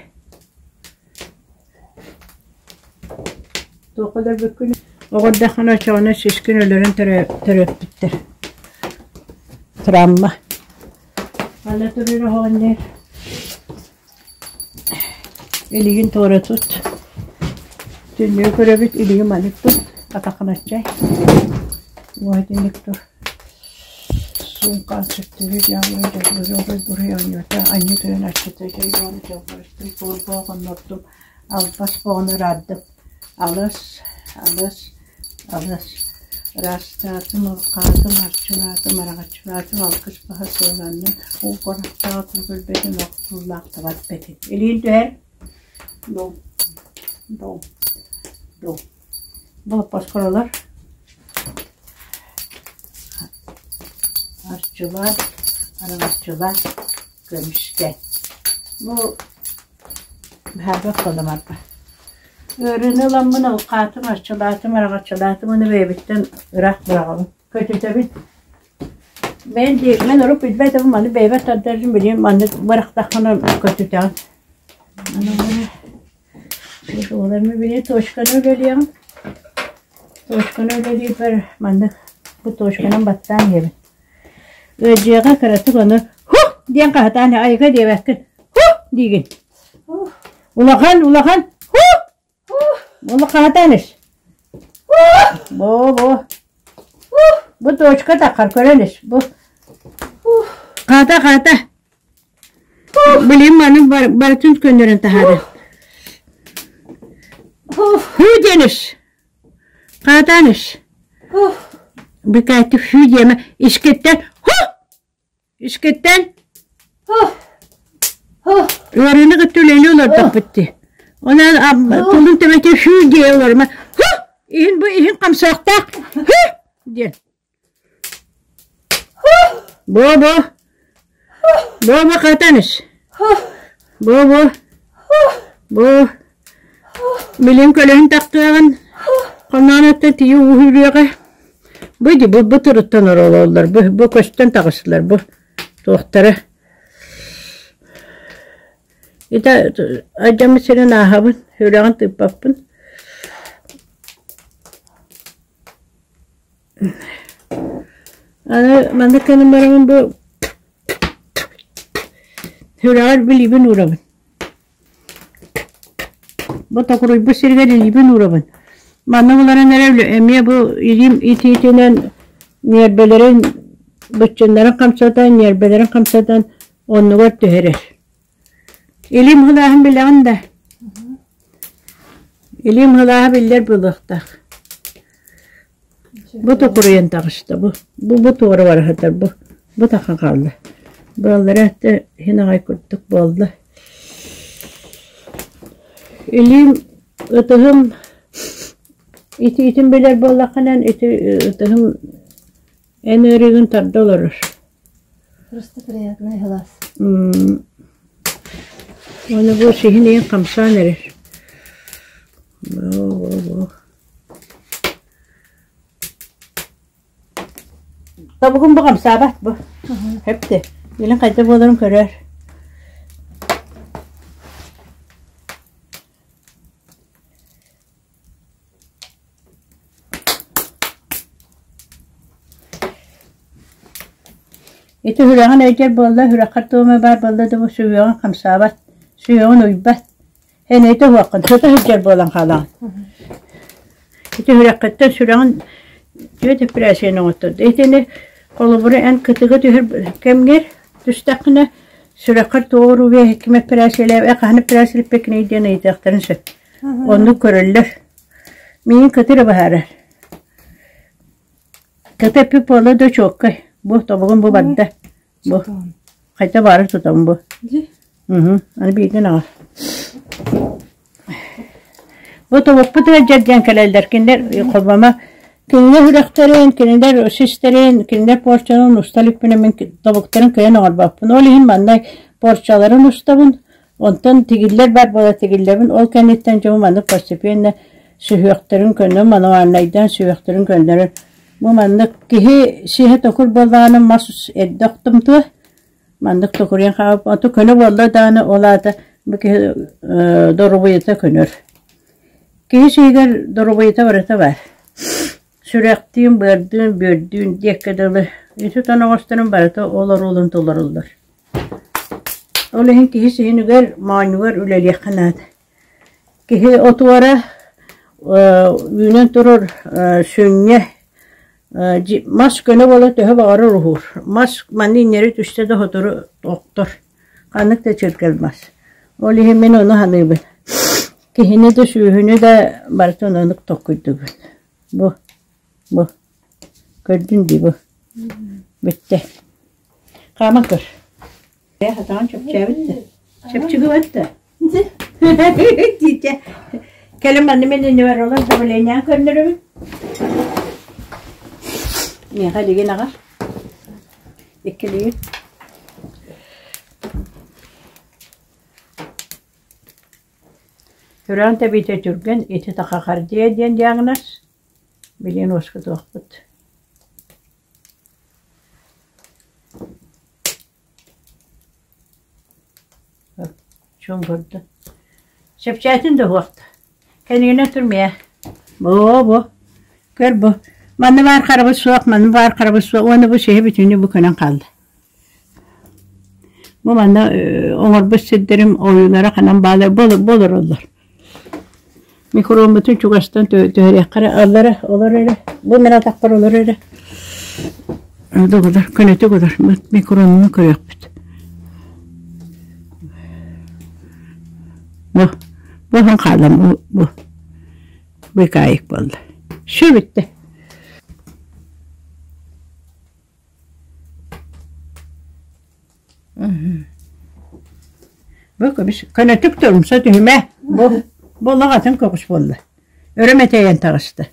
Туохха өлөрбүккүнүй? Оҕордоххуна оччоҕуна сискин өлөрөн төрөппүттэр. Травма. Аны турар оһоҕунньар Илигин туора тут. Түннүгү көрөбүт, илиги маннык тут, атаххын аччай. Уоһа итинник тур. Суумка сүктүбүт, дьаабылай дьоллору буруй оонньуута, анньыы тойон аччыта дьойуону дьоллорустум, буорбоо хоннордум, албас боҕону ыраардым. Алыс, алыс, алыс. Ыраастаатым, алҕаатым, арчылаатым, араҥаччылаатым, алгыс баһа сыаланным, уу харахтаах көрбөтүм, ох тыллаах табат бэтим. Илиин түһэр. Дуу, дуу, дуу. Болоппоскоролор. Арчылаат, араҥаччылаат, көмүскэ. Бу баһаарга холомарба. Ыарыыны ыламмын алҕаатым, арчылаатым, араҥаччылаатым уонна бэйэбиттэн ыраах быраҕабын. Көтүтэбин. Бэйэм дии, мин урут билбэт этим, маны бэйэбэр тардарым билигин маннык бырахтаххына көтүтэҕин. Аны Уоларым били точканы үлэлиэҕим. Точканы үлэлиирбэр маннык бу точканан баттаан иһэбин. Ыалдьыаҕа кыратык ону «Һух!» диэн хаһытаан айыка диэбэккин «Һух!» диигин. Улахан, улахан «Һух!» Уола хаһытаан ис. Бо-бо. Бу точка таххар көрөн ис. Бу. Хаата, хаата. Билим маны барытын көннөрөн таһаарар. Хүү диэн ис. Хаатаан ис. Бикаати хүү диэмэ искиттэн ху искиттэн ыарыыны кытта үлэлии олордохпут дии. Онон тылын төбөтө хүү диэ олорума ху иһин бу иһин хамсаахтаах ху диэн. Бо-бо. Бо-бо хатаныш. Бо-бо. Бо. Билин көлөһүн тахтыаҕын. Хоноонуттан тиийэ ууһуруоҕа. Бу ди бу бу туруттан орололлор. Бу бу көстөн таҕыстылар бу туохтара. Ити алдьаммыт сирин ааһабын, сүрэҕин тыыппаппын. Аны маннык гынан бараммын бу сүрэҕэр билиибин уурабын. Бу токуруйбут сиригэр илиибин уурабын. Манна буларан эрэ эмиэ бу илиим итиитинэн ньиэрбэлэрин быччыннарын хамсатан, ньиэрбэлэрин хамсатан оннугар түһэрэр. Илиим сылааһын билэҕин да? Илиим сылааһа биллэр буолуохтаах. Бу токуруйан таҕыста бу. Бу бу туора бара сытар бу. Бу таха хаалла. Быаллара өттө иһин аҕай курдук буолла. Илиим ытыһым итиитин билэр буоллаххынан ити ытыһым эн ыарыыгын тарда олорор. Просто приятный глаз. Уонна бу сиһин иһин хамсаан эрэр. Бу Тобугум бу хамсаабат бу. Хөптө. Илин хайда буоларын көрөр. Ити сүрэҕин өйдүүр буолла, сүрэххэр туома баар буолла да бу сүһүөҕүн хамсаабат, сүһүөҕүн уйбат. Эн өйтө уһуоххун, сыта сылдьар буолан хаалаҕын. Ити сүрэххиттэн сүрэҕин түөрт эпэрээссийэни оҥоттордо. Итини холобура эн кытыга түһэр кэмҥэр түстэххинэ сүрэххэр туох уруубуйа ким эпэрээссийэлээбит, хаһан эпэрээссийэлэппиккиний диэн ыйытыахтарын сөп. Оннук көрөллөр. Миигин кытыра баһаарар. Кыта эппит буолла да чуоккай. Бу тобугум бу барда. Бу. Хайта баары тутам бу. Угу. Аны биирдэн аҕа. Бу тобукпут ыалдьар диэн кэлэллэр. Кинилэр холбомо кинилэр үрэхтэрин, кинилэр систэрин, кинилэр порчаларын уста иликпинэ мин тобуктарын кыайан оҥорбоппун. Ол иһин манна порчаларын устабын. Онтон тигиллэр баар буола тигиллэбин, ол кэнниттэн дьонум маннык постепенно сүһүөхтэрин көннө мануальнайдаан сүһүөхтэрин көннөрөр. Бу маннык киһи сиһэ токур буоллаҕына мас эрдэ охтумтуо, маннык токуруйан хаалбыт. Ото көнө буолла даҕаны ол аата бу киһи доруобуйата көнөр. Киһи сиһигэр доруобуйата барыта баар. Сүрэхтиин, быардыын, бүөрдүүн диэккэ дылы ити тоноҕосторун барыта ол оруолун толороллор. Ол иһин киһи сиһинигэр, моонньугар үлэлиэххэ наада. Киһи отуора үүнэн турар сүнньэ мас көнө буола төһө баҕарар уһуур. Мас манна иҥнэри түстэ да сотору охтор. Ханнык да чиркэл мас. Ол иһин мин ону саныыбын. Киһини да сүөһүнү да барытын оннук толкуйдуубун. Бу, бу, көрдүн дии бу. Бүттэ. Хааман көр. Сатаан чэпчээбит да. Чэпчэки да. Тиитэ. Кэлин манна мин иннибэр олор давлениеҕа көрдөрөбүн. Миэхэ илигин аҕар. Иккилиир. Сүрэҕин тэбиитэ түргэн, ити тахахардия диэн диагноз. Билигин уоскутуохпут. Чуҥкурда. Чэпчээтин да уһуохта. Кэннигинэн турмуйа. Бу бу. Көр бу. Манна баар харабыл суох, манна баар харабыл суох уонна бу сиһи бүтүннүү бу көнөн хаалла. Бу манна оҥорбут сирдэрим ойуулара ханан баалар болороллор. Микроммутун чугастан түһэриэххэ эрэ аллара олор эрэ. Бу мин атахпар олор эрэ. Доҕолор, көнөтүк олор. Микроммун көрүөхпүт. Бу, бу оһон хаалан бу, бу. Быкаайык буолла. Все бүттэ. Бу көбүс көнөтүк да умса түһүмэ. Бу бу олох атын көҕүс буолла. Өрө мэтэйэн таҕыста.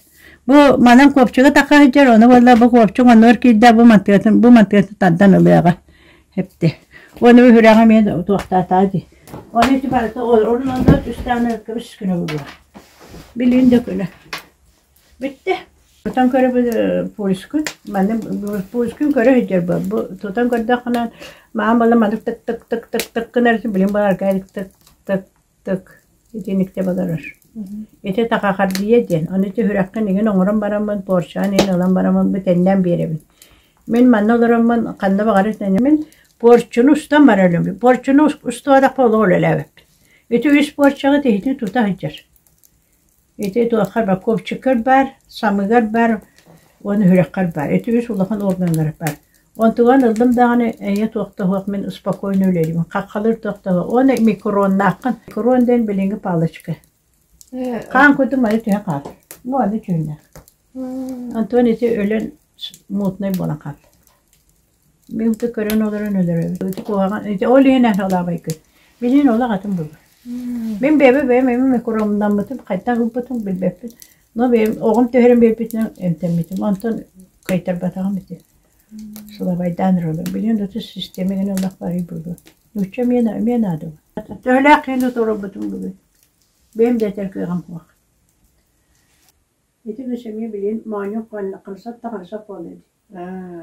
Бу манан куопчуга таха сылдьар, ону буолла бу куопчук оннугар киирдэ, бу мантыатын бу мантыатын тардан ылыаҕа. Эпти. Уонна бу сүрэҕэ эмиэ туохтаатаа дии. Ону ити барыта орун онно түстэҕинэ көбүс күнэ буолуо. Билигин да көнө. Бүттэ. Тутан көрөбүт пульскун. Манна пульскун көрө сылдьар бу. Бу тутан көрдөххүнэ маам буолла маннык тык тык тык тык тык гынар билин баарга тык тык тык итинникте болорор. Ити тахахардия диэн. Ону ити сүрэххин игин оҥорон бараммын порчаан иһин ылан бараммын бу тэннээн биэрэбин. Мин манна олороммун ханна баҕарар мин порчуну устан барар өлөммүн. Порчуну устубатахпа олох үлэлээбэппин. Ити үс порчаҕа тиһитин тута сылдьар. Ити туоххар баар, копчиккар баар, самыгар баар уонна сүрэххэр баар. Ити үс улахан органнар баар. Онтуган ыллым даҕаны эйэ туох да суох мин спокойно үлэлиибин. Хаххалыыр туох да суох. Уонна микроннааххын. Микрон диэн билиҥҥи палочка. Хаан курдук маны түһэ хаалар. Бу аны түһүннэх. Антон ити өлөн мутнай буолан хаалла. Мин да көрөн олорон өлөрөбүн. Ити куһаҕан, ити ол иһин аһылаабайгын. Билигин олох атын буолар. Мин бэйэбэ бэйэм эмиэ микромнаммытым, хайдах ылбытым билбэппин. Но бэйэм оҕом түһэрэн биэрбитинэн эмтэммитим. Онтон кыайтарбатаҕым ити. Сылабайдаан эрэ Билигин да система гына олох барый буолуо. Нуучча эмиэ эмиэ наада. Төһөлөөх киһини туруорбутум бүгүн. Бэйэм да этэр кыаҕым суох. Ити кыыс эмиэ билигин моонньун хамсат да хамсат буолла дии.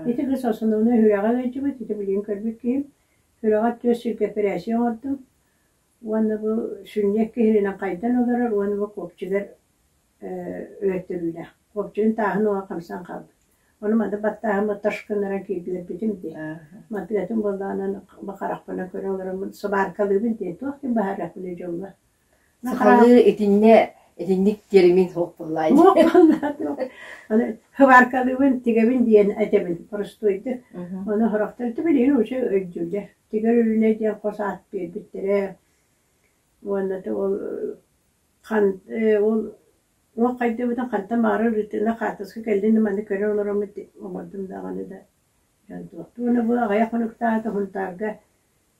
Ити кыыс основной сүрэҕэ ыалдьыбыт, ити билигин көрбүт киһим. Сүрэҕэр түөрт сиргэ эпэрээссийэ оҥордум уонна бу сүнньүөх киһинэн хайдан олорор уонна бу копчигар өлөртөрүүлээх. Копчигын тааһын уоҕа хамсаан хаалбыт. Ону манна баттааһыммыт таш гыннаран киирдэрбитим дии. Мантыгатын буоллаҕынан бу харахпынан көрө олороммун сыбааркалыыбын дии. Туох диэн быһаарыахпыный дьоҥҥо? Сахалыы итиннэ итинник термин суох буоллаа Аны хыбааркалыыбын, тигэбин диэн этэбин простойдук. Ону сорохтор билигин уже өйдүүллэр. Тигэр үлүнэ диэн хос аат биэрбиттэрэ. Уонна ол хан ол уох хайдыбытын хантан баҕарар ытына хаартыска кэллин маны көрө олороммут оҥордум даҕаны да дьон туох. Уонна бу аҕыйах хонуктаата Сунтаарга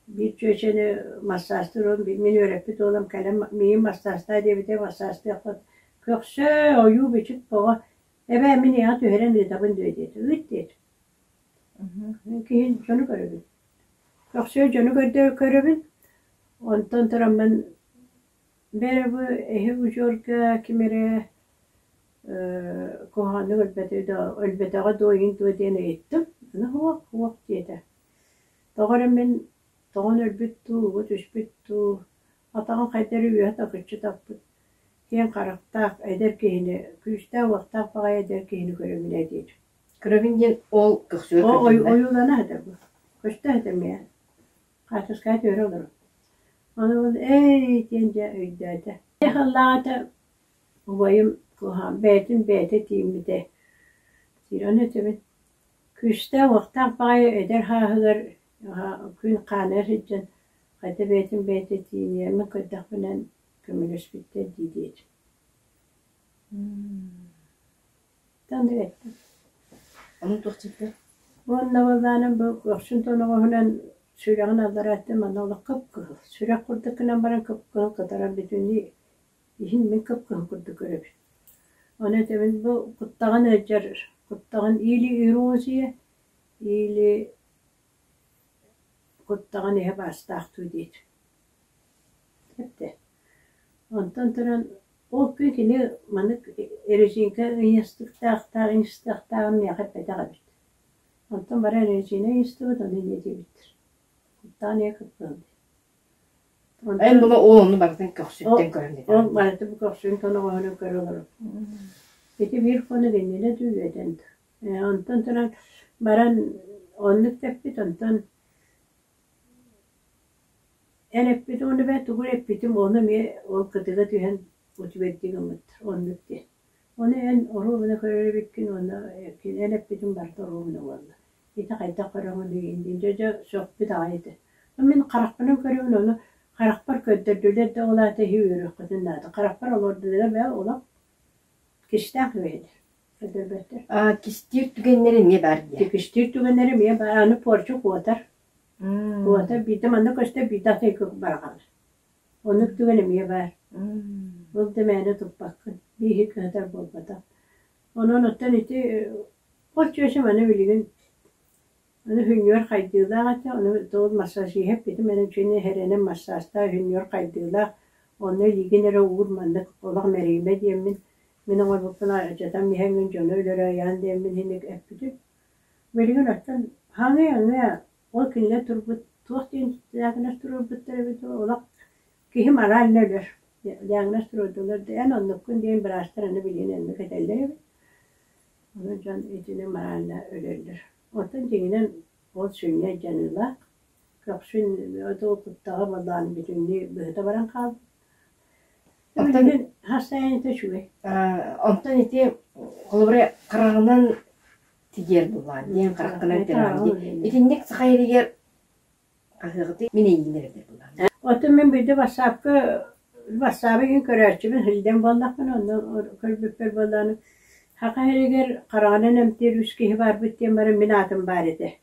Биир чүөчэни массаастыыр уол мин үөрэппит уолум кэлэн миигин массаастаа диэбитэ массаастыахпын көхсө ойуу-бичик бөҕө эбээ мин ийэҕэ түһэрэн ыытабын дуо диэтэ ыыт диэтим мин киһи дьону көрөбүн көхсүө дьону көрөбүн онтон тураммын бээрэ бу эһи удьуорга ким эрэ куһаҕаннык өлбөтөҕө дуо иһин дуо диэн ыйыттым аны суох суох диэтэ Тоҕо эрэ мин тоҕон өлбүт дуу, угу түспүт дуу, атаҕын хайда эрэ үөһэ такыччы таппыт. Киэҥ харахтаах эдэр киһини, күүстээх-уохтаах баҕайы эдэр киһини көрөбүн ээ диир. Көрөбүн диэн ол көхсүгэр О көрдүҥ ойуулана сытар бу. Көстө сытар миэхэ. Хаартыскаҕа түһэрэ олорор. Ону ол ээ диэн дьэ өйдөөтө. Ыллаҕата убайым куһаҕан бэйэтин бэйэтэ тиийиммитэ. Диир ону этэбин. Күүстээх-уохтаах баҕайы эдэр сааһыгар күн хаана сылдьан хайда бэйэтин бэйэтэ тиийиниэммин көрдөхпүнэ көмөлөспүттэр дии диэтим. Оннук эттим. Ону туох диэбитэ? Уонна буоллаҕына бу көхсүн тоноҕоһунан сүрэҕин аллараа өттө манна олох кып-кыһыл. Сүрэх курдук гынан баран кып-кыһыл кытаран бүтүннүү иһин мин кып-кыһыл курдук көрөбүн. Ону этэбин бу куттаҕын ыалдьар, куттаҕын или эрозия, или куттаҕын иһэ баастаах дуу диэтим. Эттэ. Онтон туран ол күн кини маннык резинка ыйыстыктаахтаах ыйыстыахтааҕын миэхэ эппэтэх эбит. Онтон баран резина ыйыстыбыт, ону инньэ диэбиттэр. Куттаан ийэ кыппыһын дии. Эн була ол онну барытын көхсүттэн көрөн Ол барытын көхсүн тоноҕоһунан көрө олорор. Ити биир хонук иннинэ дуу үөдэн дуу. Онтон туран баран оннук тэппит, онтон Эн эппитиҥ уонна бээ тугу эрэ эппитим ону эмиэ ол кытыга түһэн утуйардыы гыммыттар оннук диэн. Ону эн оруобуна көрөр эбиккин уонна эн эппитиҥ барыта оруобуна буолла. Ити хайдах көрөҕүнүй диэн дьэ дьэ сөхпүт аҕай этэ. Мин харахпынан көрөбүн ону харахпар көрдөрдүлэр да ол аата иһи үөрүөххүтүн наада. Харахпар олордулар бээ олох кистээх үөһэлэр көрдөрбөттөр. Аа кистиир түгэннэрэ эмиэ баар диэ. Кистиир түгэннэрэ эмиэ баар. Аны порчу куотар. Куотар биирдэ манна көстөр, биирдэ атын бараҕалар. Оннук түгэн эмиэ баар. Ол да мээнэ туппаккын, бииһи кыһатар буолбатах. Онон оттон ити ол чүөчэм аны билигин аны хүннүөр хайдыылаах этэ, ону тугу массажиһа эппитим эрэ үчүгэй эрэнэн массажтаах хүннүөр хайдыылаах, онно илиигин эрэ уур маннык олох мэрийимэ диэммин, мин оҥорбуппун алдьатан иһэҥҥин дьону өлөрө айаан диэммин иһинник эппитим. Билигин оттон хаҥыы-аҥыы ол кинилэр турбут туох диэн диагноз туруорбуттар эбит олох киһи морально өлөр диагноз туруордулар да эн оннуккун диэн быраастар аны билигин оннук этэллэр эбит. Ону дьон итини морально өлөллөр. Оттон дьиҥинэн ол сүнньэ дьаныылаах көхсүн ол куттаҕа балаан бүтүннүү быһыта баран хаалбыт. Оттон Билигин хастайаанньата үчүгэй. Онтон ити холобура хараҕынан тигиэр буллаан диэн хараххынан тираан дии. Итинник саха иһигэр хаһыаҕытый мин эйиин эрэ буллаан. Оттон мин биирдэ бассаапка бассаабы иһин көрөөччүбүн сылдьан буоллахпына онно көрбүппэр буоллаҕына саха иһигэр хараҕынан эмтиир үс киһи баарбыт диэн баран мин аатым баар этэ.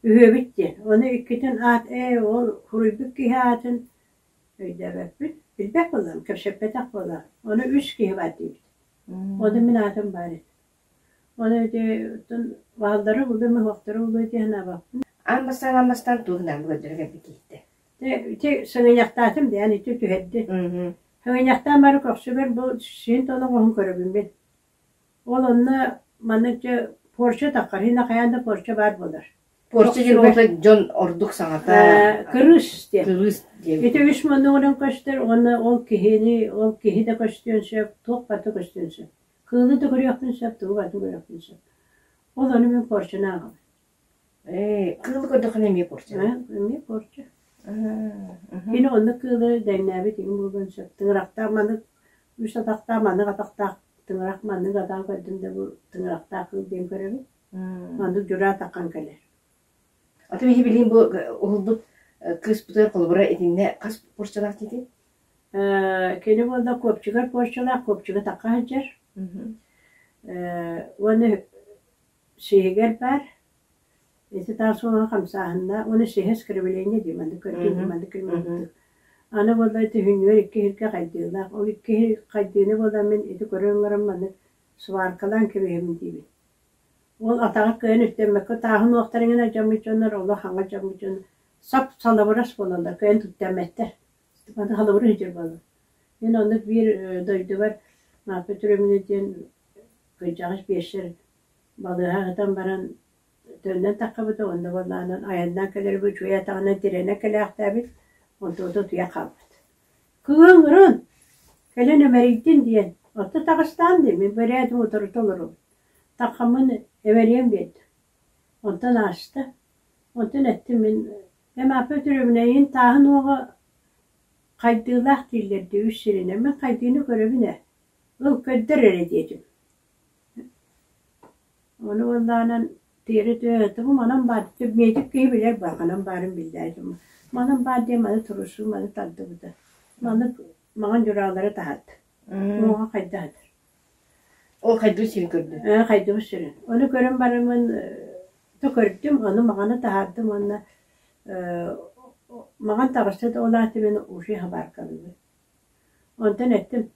Үһүөбүт диэн. Ону иккитин аат ээ ол суруйбут киһи аатын өйдөөбөппүт. Билбэт буоллаҕым, кэпсэппэтэх буоллаҕым. Ону үс киһи баар диэбит. Ону мин аатым баар этэ. Ону ити оттон бааллара булуо, моһуоктара булуо дии санаабаппын. Аан бастаан аан бастаан туох наан көрдөрө кэлбит киһитэ. Ити сыҥынньахтаатым диэн ити түһэрдин. Сыҥынньахтаан бары көхсүбэр бу син тоноҕоһун көрөбүн мин. Ол онно маннык дьэ порча таххар, иһинэ хайаан да порча баар буолар. Порча диэн уота дьон ордук саҥата Кырыыс диэн. Кырыыс диэн. Ити үс муннугунан көстөр уонна ол киһини, ол киһи да көстүөн сөп, туох барыта көстүөн сөп. Кыылы да көрүөхпүн сөп, тугу барытын көрүөхпүн сөп. Ол ону мин порчаны ааҕабын. Ээ, кыылы көрдөххүнэ эмиэ порча. Эмиэ порча. Кини оннук кыылы дэҥнээбит иҥ буолуон сөп. Тыҥырахтаах маннык үс атахтаах, маннык атахтаах тыҥырах маннык атаҕын көрдүм да бу тыҥырахтаах кыыл диэн көрөбүн. Маннык дьураа атаххан кэлэр. Аты биһи билигин бу уһулбут кыыспытыгар холобура итиннэ хас порчалаах диэтиҥ? Кини буолла куопчугар порчалаах, куопчуга атахха сылдьар. Уонна сиһигэр баар. Ити таас уола хамсааһыннаах уонна сиһэ скривление дии маннык көрдүүр маннык кырмыһыттык. Аны буолла ити хүннүгэр икки иһиргэ хайдыылаах. Ол икки иһир хайдыыны буолла мин ити көрөн баран маннык сваркалаан кэбиһэбин диибин. Ол атаҕа кыайан үктэммэккэ тааһын уохтарыҥын алдьаммыт дьоннор олох хаҥа алдьаммыт дьон сап салыбырас буолаллар, кыайан үктэммэттэр. Маны халыбыр сылдьар буоллум. Мин оннук биир дойдубар Мааппа Түрөмүнэ диэн кырдьаҕас биэссэр балыыһа аһатан баран төннөн таххыбыта уонна буоллаҕынан айаннаан кэлэрбит үчүгэй атаҕынан тирэнэ кэлээхтээбит, онтубут утуйа хаалбыт. Кыыҥырын! Кэлэн эмэрийдин диэн, отто таҕыстаан дии, мин бэрээтим утарыта олоробун. Таххаммын эмэрийэн биэрдим. Онтон ааста. Онтон эттим мин Эмааппа Өтөрөбүнэйин тааһын уоҕа хайдыылаах дииллэр дии үс сиринэн. Мин хайдыыны көрөбүн ээ. Ыл көрдөр эрэ диэтим. Ону буоллаҕынан тиэрэ түһэ манан баар медик киһи билэр баҕанан баарын биллээтим. Манан баар диэн маны турусуу маны тардыбыта. Маны маҥан дьураалары таһаарда. Муоҕа хайдах этэр. Ол хайдыбыт сирин көрдүм. Ээ, хайдыбыт сирин. Ону көрөн бараммын то көрдүм, ону маҕаны таһаардым уонна маҕан таҕыста да ол аата мин уши хабааркалыыбын. Онтон эттим,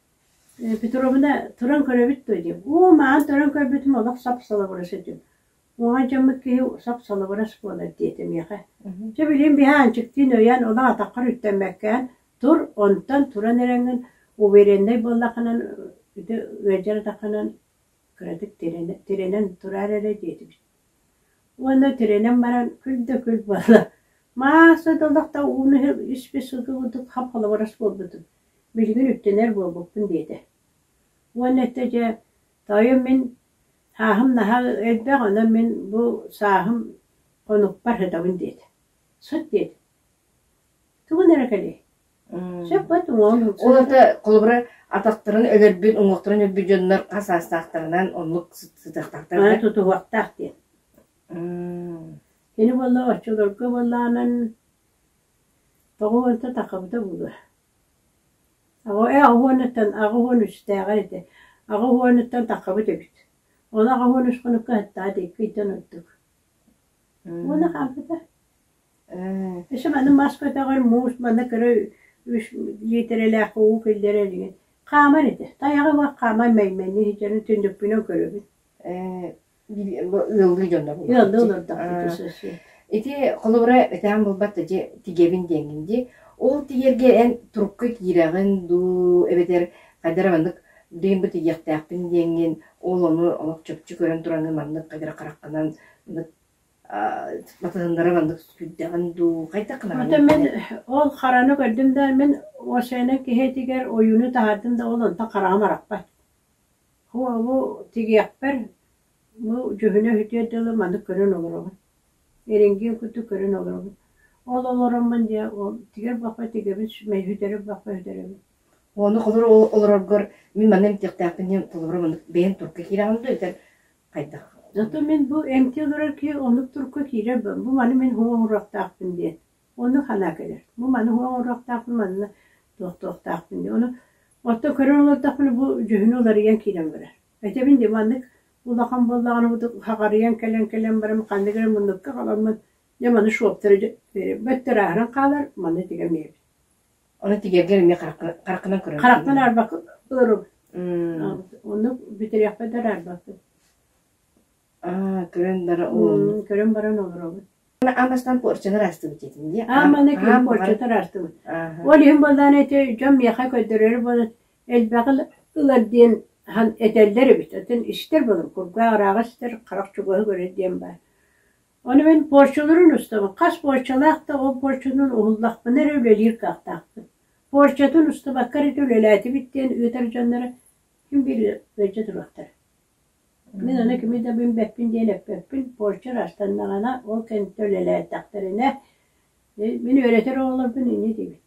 Петровна туран көрөбүт дуо диэм. Уу, маҕан туран көрбүтүм олох сап-салыбырас этим. Уҥа дьоммут киһи сап-салыбырас буолар диэтэ миэхэ. Чэ билигин биһи Аанчыктыын өйөөн олох атаххар үктэммэккээн тур, онтон туран эрэҥҥин увереннай буоллаххынан ити ыалдьар атаххынан кыратык тирэнэн, тирэнэн тураар эрэ диэтибит. Уонна тирэнэн баран күл да күл буолла. Мааса да олох да ууну испит сылгы курдук хап-халабырас буолбутум. Билигин үктэнэр буолбуппун диэтэ. Уонна эттэ дьэ, тоойум мин Сааһым наһаа элбэх, онон мин бу сааһым хонукпар сытабын диэтэ. Сыт диэтэ. Тугун эрэ кэлиэй. Сөп бат уҥуоҕун Ол ата холобура атахтарын өлөрбүт, уҥуохтарын өлбүт дьоннор хас саастаахтарынан оннук сытыахтаахтар да? Тутуһуохтаах диэн. Кини буолла оччолорго буоллаҕынан тоҕо уонта таххабыта буолуо. Аҕыһуонуттан 83-тээҕэр этэ. 80-уттан таххабыт эбит. Ону 83 хонукка сыттаҕа икки ыйтан ордук. Уонна хаалбыта. Өссө манна мас көтөҕөр муус манна кыра үс лиитэрэлээх уу киллэрэр игин. Хаамар этэ. Тайаҕа суох хааман мэймэннии сылдьарын түннүкпүнэн көрөбүн. Ыаллыы дьоннор Ыаллыы олордохпут. Ити холобура өтөөн булбат да дьэ тигэбин диэҥҥин дии. Ол тигэргэ эн турукка киирэҕин дуу эбэтэр хайдах эрэ маннык билигин бу тигиэхтээхпин диэҥҥин ол ону олох чопчу көрөн тураҥҥын маннык хайдах эрэ хараххынан маннык батыһыннара маннык сүүрдэҕин дуу хайдах гынаҕын? Ото мин ол хараны көрдүм да мин осенен киһи этигэр ойууну таһаардым да ол онтон хараҕым арахпат. Бу тигиэхпэр бу дьүһүнэ үтүөр дылы маннык көрөн олоробун. Эрингиэн курдук көрөн олоробун. Ол олороммун дьэ ол тигэр баппа тигэбин, сүтэрэр баппа сүтэрэбин. Ону холобур олороргор мин манна эмтиэхтээхпин диэн холобура маннык бэйэҥ турка киирэҕин дуу эбэтэр хайдах? Зато мин бу эмтии олорор киһи оннук турка киирэр бу маны мин оҥоруохтаахпын диэн. Оннук санаа кэлэр. Бу маны оҥоруохтаахпын, манна туохтуохтаахпын диэн. Ону оттон көрөн олордохпуна бу дьүһүнэ уларыйан киирэн барар. Этэбин дии маннык улахан буоллаҕына бу хаҕарыйан кэлэн-кэлэн баран ханнык эрэ муннукка халаммын дьэ маны шуоптары бөттөр ааһан хаалар, маны тигэмиэбит. Ону тигэргэр эмиэ хараххынан көрөбүн. Харахпын арбакка ыларым. Оннук бүтэриэхпин да араарбаппын. Аа, көрөн баран олоробут. Көрөн баран олоробут. Аан бастаан порчаны ыраастыбыт диэтин дии. Аан манна киһи порчата ыраастыбыт. Ол иһин буоллаан ити дьон миэхэ көрдөрөрү буолан элбэҕи ылар диэн этэллэр эбит. Атын истэр буолан кургаах ырааҕы истэр, харах чугаһы көрөр диэн баар. Ону мин порчаларын устабын. Хас порчалаах да ол порчанан уһуллахпына эрэ үлэлиир кыахтаахпын. Порчатын устубакка эрэ үлэлээтибит диэн ыытар дьонноро ким биир ыалдьа туруохтара. Мин аны кими да билбэппин диэн эппэппин, порча ырастаннаҕына, ол кэнниттэн үлэлээтэхтэринэ, мин үөрэтэр оҕолорбун инньэ диибин.